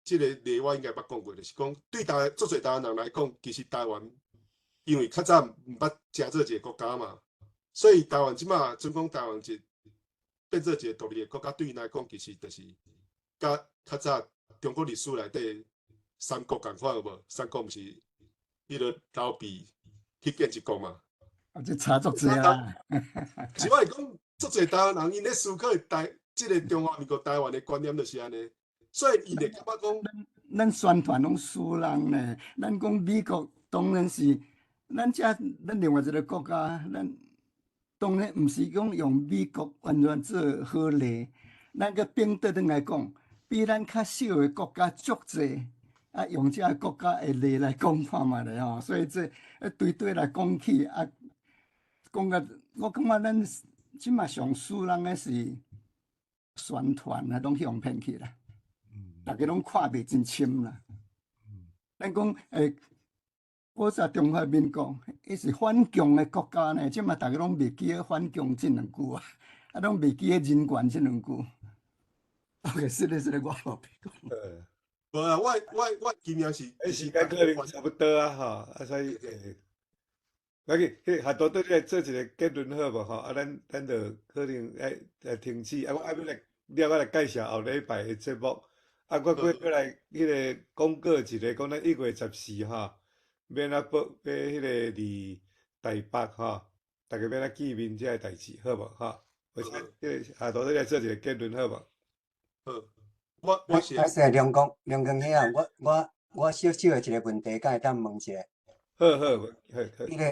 這個例我應該捌講過，就是講對台足濟台灣人來講，其實台灣因為較早毋捌成做一個國家嘛，所以台灣這擺準講台灣一變做一個獨立的國家，對𪜶來講，其實就是佮較早中國歷史內底三國仝款有無？三國毋是彼個劉備去建一國嘛？啊，這差足濟啊！是我是講，足濟台灣人𪜶咧思考台這個中華民國台灣的觀念就是按呢，所以𪜶會感覺講，咱宣傳攏輸人呢。咱講美國當然是咱這咱另外一個國家，咱當然毋是講用美國完全做好例。咱閣反倒轉來講，比咱較小的國家足濟，啊，用這個國家的例來講看覓咧吼。所以這對對來講起啊，講甲我感覺咱這馬上輸人的是宣傳啊，攏去予騙去啦。逐家攏看袂真深啦。咱講古早中華民國，伊是反共的國家呢，這馬逐家攏袂記得反共這兩句啊，啊，攏袂記得人權這兩句。OK，是的，是的，我無白講。無啊，我經驗是，時間可能差不多啊，吼，啊，所以無要緊，彼下多對你來做一個結論好無吼？啊，咱就可能愛來停止。啊，我愛欲來了，我來介紹後禮拜的節目。啊，我閣來彼個廣告一下，講咱1月14吼，欲按怎報，欲彼個佇台北吼，逐家欲按怎見面這个代誌，好無吼？我請彼個下多你來做一個結論好無？好，我是。歹勢梁公梁公兄啊，我小小的一個問題，敢會當問一下？好好好好。彼個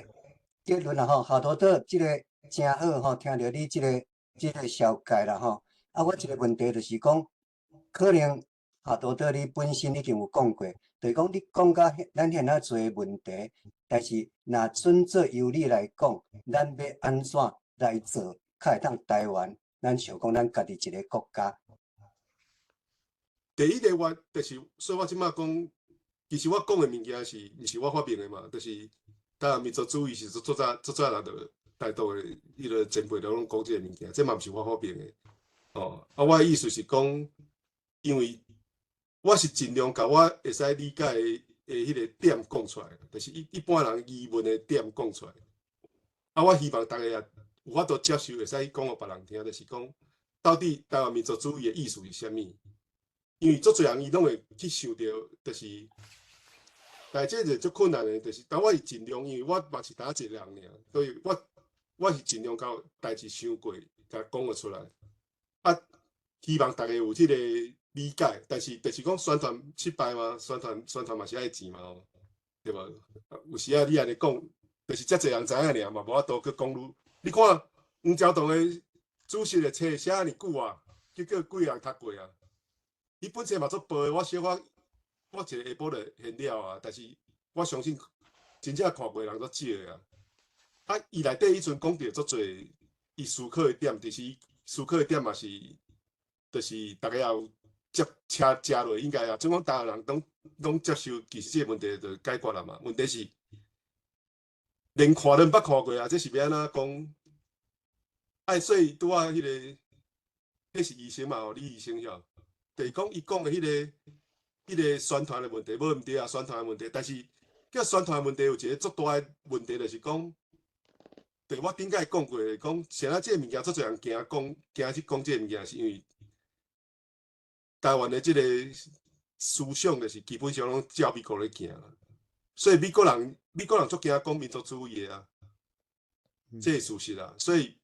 結論啦吼，夏多島這個誠好吼，聽著你這個紹介啦吼。啊，我一個問題就是講，可能夏多島你本身已經有講過，就是講你講甲咱遐爾濟問題，但是若準做由你來講，咱欲按怎來做，較會當台灣，咱想講咱家己一個國家。第一個我就是，所以我這擺講，其實我講的物件是毋是我發明的嘛？就是台灣民族主義是足早足早人就台獨的彼個前輩都攏講這個物件，這嘛毋是我發明的。哦，啊，我的意思是講，因為我是盡量共我會使理解的彼個點講出來，就是一般人疑問的點講出來。啊，我希望逐家也有法度接受，會使講予別人聽，就是講到底台灣民族主義的意思是啥物？因為足濟人伊攏會去想著，就是，但這就足困難的，就是，但我是盡量，因為我嘛是單一個人爾，所以我是盡量共代誌想過，共講予出來。啊，希望逐家有這個理解，但是就是講宣傳失敗嘛，宣傳嘛是愛錢嘛，吼，對無？有時啊，你按呢講，就是遮濟人知影爾嘛，無法度閣講愈。你看黃朝棟的主席的冊寫遮爾久啊，結果幾个人讀過啊？伊本冊嘛足薄的，我小可我一個下晡就還了啊。但是我相信真正看過的人足少的啊。啊，伊內底彼陣講著足濟，伊思考的點，其實思考的點嘛是，就是逐家也有接車食落，應該啊，總講台灣人攏接受，其實這個問題就解決了嘛。問題是連看都毋捌看過啊，這是欲按怎講？哎，所以拄仔彼個，彼是醫生嘛？吼，李醫生曉。就是講伊講的彼個宣傳的問題，無毋對啊，宣傳的問題。但是叫宣傳的問題有一個足大的問題，就是講，對，我頂擺講過，講現在這个物件足濟人驚講，驚去講這个物件，是因為台灣的這个思想就是基本上攏照美國咧行，所以美國人足驚講民族主義的啊，這是事實啊。所以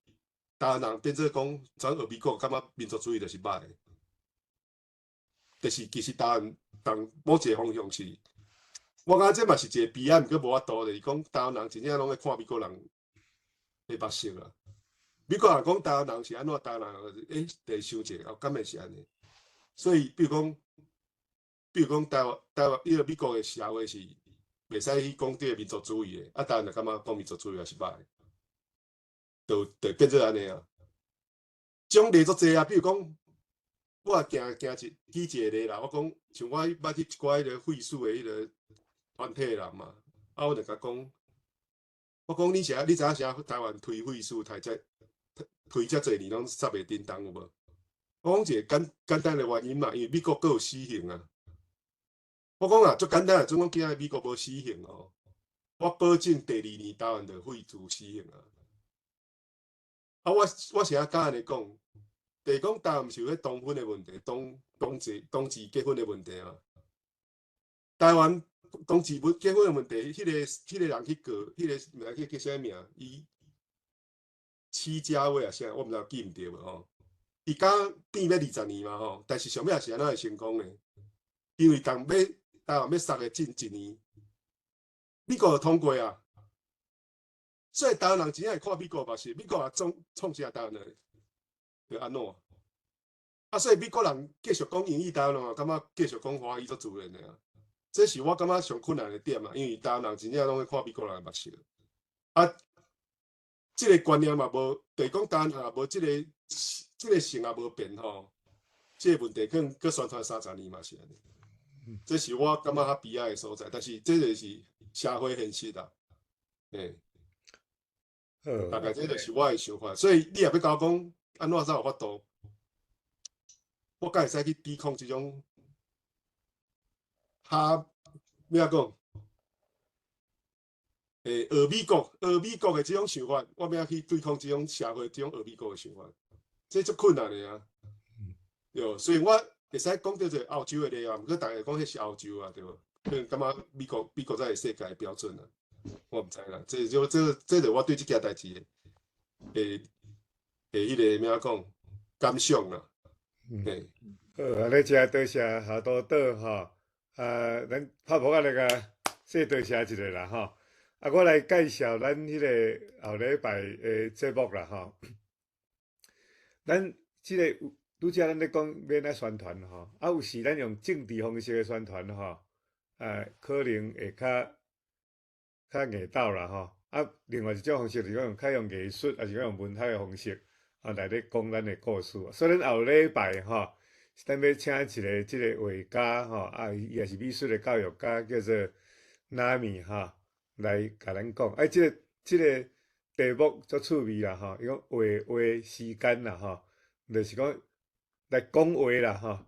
台灣人變做講，轉學美國，感覺民族主義就是歹的，就是其實台灣人某一個方向是，我感覺這嘛是一個悲哀，毋過無法度，就是講台灣人真正攏咧看美國人的目色啊。美國人講台灣人是按怎，台灣人就想一下，哦，敢會是按呢？所以，比如講台灣，伊个美國的社會是袂使去講這个民族主義的，啊，台灣就感覺講民族主義也是歹的，就變做按呢啊。這種例足濟啊，比如講，我也行行一舉一個例啦，我講像我捌去一寡彼个廢死的彼个團體人嘛，啊，我就共講，我講你知影啥台灣推廢死推這推遮濟年攏煞袂振動有無？我講一个簡單的原因嘛，因為美國閣有死刑啊。我講啊，足簡單啊，總講今仔美國無死刑哦，我保證第二年台灣就廢除死刑啊。啊，我是按怎按呢講？就是講台灣毋是有彼同婚的問題，同志結婚的問題嘛。台灣同志結婚的問題，彼个人去告，彼个毋知叫啥名，伊施家威啊啥，我毋知記毋著無吼。伊敢變欲20年嘛吼，但是上尾也是按怎會成功的？因為當欲台灣欲殺的進一年，美國就通過啊。所以台灣人真正會看美國嘛是，美國也創啥台灣的，就按怎？啊，所以美國人繼續講英語，台灣人嘛感覺繼續講華語足自然的啊。這是我感覺上困難的點啊，因為台灣人真正攏咧看美國人的目色。啊，這个觀念嘛無，就是講台灣人也無這个性也無變吼，這个問題可能閣宣傳30年嘛是按呢。這是我感覺較悲哀的所在，但是這就是社會現實啦。欸，大概這就是我的想法。所以你若欲共我講按怎才有法度，我敢會使去抵抗這種，較欲怎講？欸，學美國的這種想法，我欲怎去對抗這種社會這種學美國的想法？這足困難的啊，對，所以我會使講著一個歐洲的例啊，毋過逐家講彼是歐洲啊，對無？可能感覺美國才是世界的標準啊，我毋知啦。這就這這就我對這件代誌的彼个欲怎講感想啦。嘿。好，按呢真多謝夏多島吼，啊，咱拍噗仔來共說多謝一下啦吼。啊，我來介紹咱彼个後禮拜的節目啦吼。咱這个拄才咱咧講欲按怎宣傳吼，啊，有時咱用政治方式的宣傳吼，啊，可能會較硬鬥啦吼。啊，另外一種方式就是講用較用藝術，抑是講用文學的方式啊來咧講咱的故事。所以咱後禮拜吼，咱欲請一个這个畫家吼，啊，伊也是美術的教育家，叫做 Nami 吼，來共咱講。啊，這个題目足趣味啦吼，伊講畫畫時間啦吼，就是講來講話啦吼，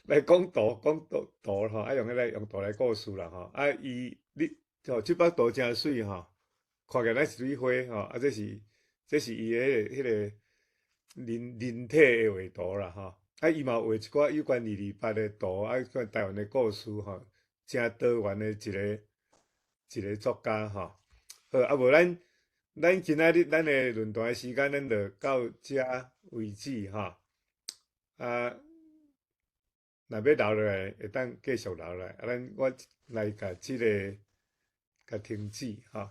來講圖講圖圖吼，啊用彼个用圖來故事啦吼。啊，伊你吼這幅圖誠媠吼，看起來若一蕊花吼，啊，這是伊的彼个人體的畫圖啦吼。啊，伊嘛畫一寡有關228的圖，啊，關台灣的故事吼，誠多元的一個作家吼。好，啊無咱今仔日咱的論壇的時間，咱就到遮為止吼。啊，若欲留落來，會當繼續留落來。啊，咱我來共這个共停止吼。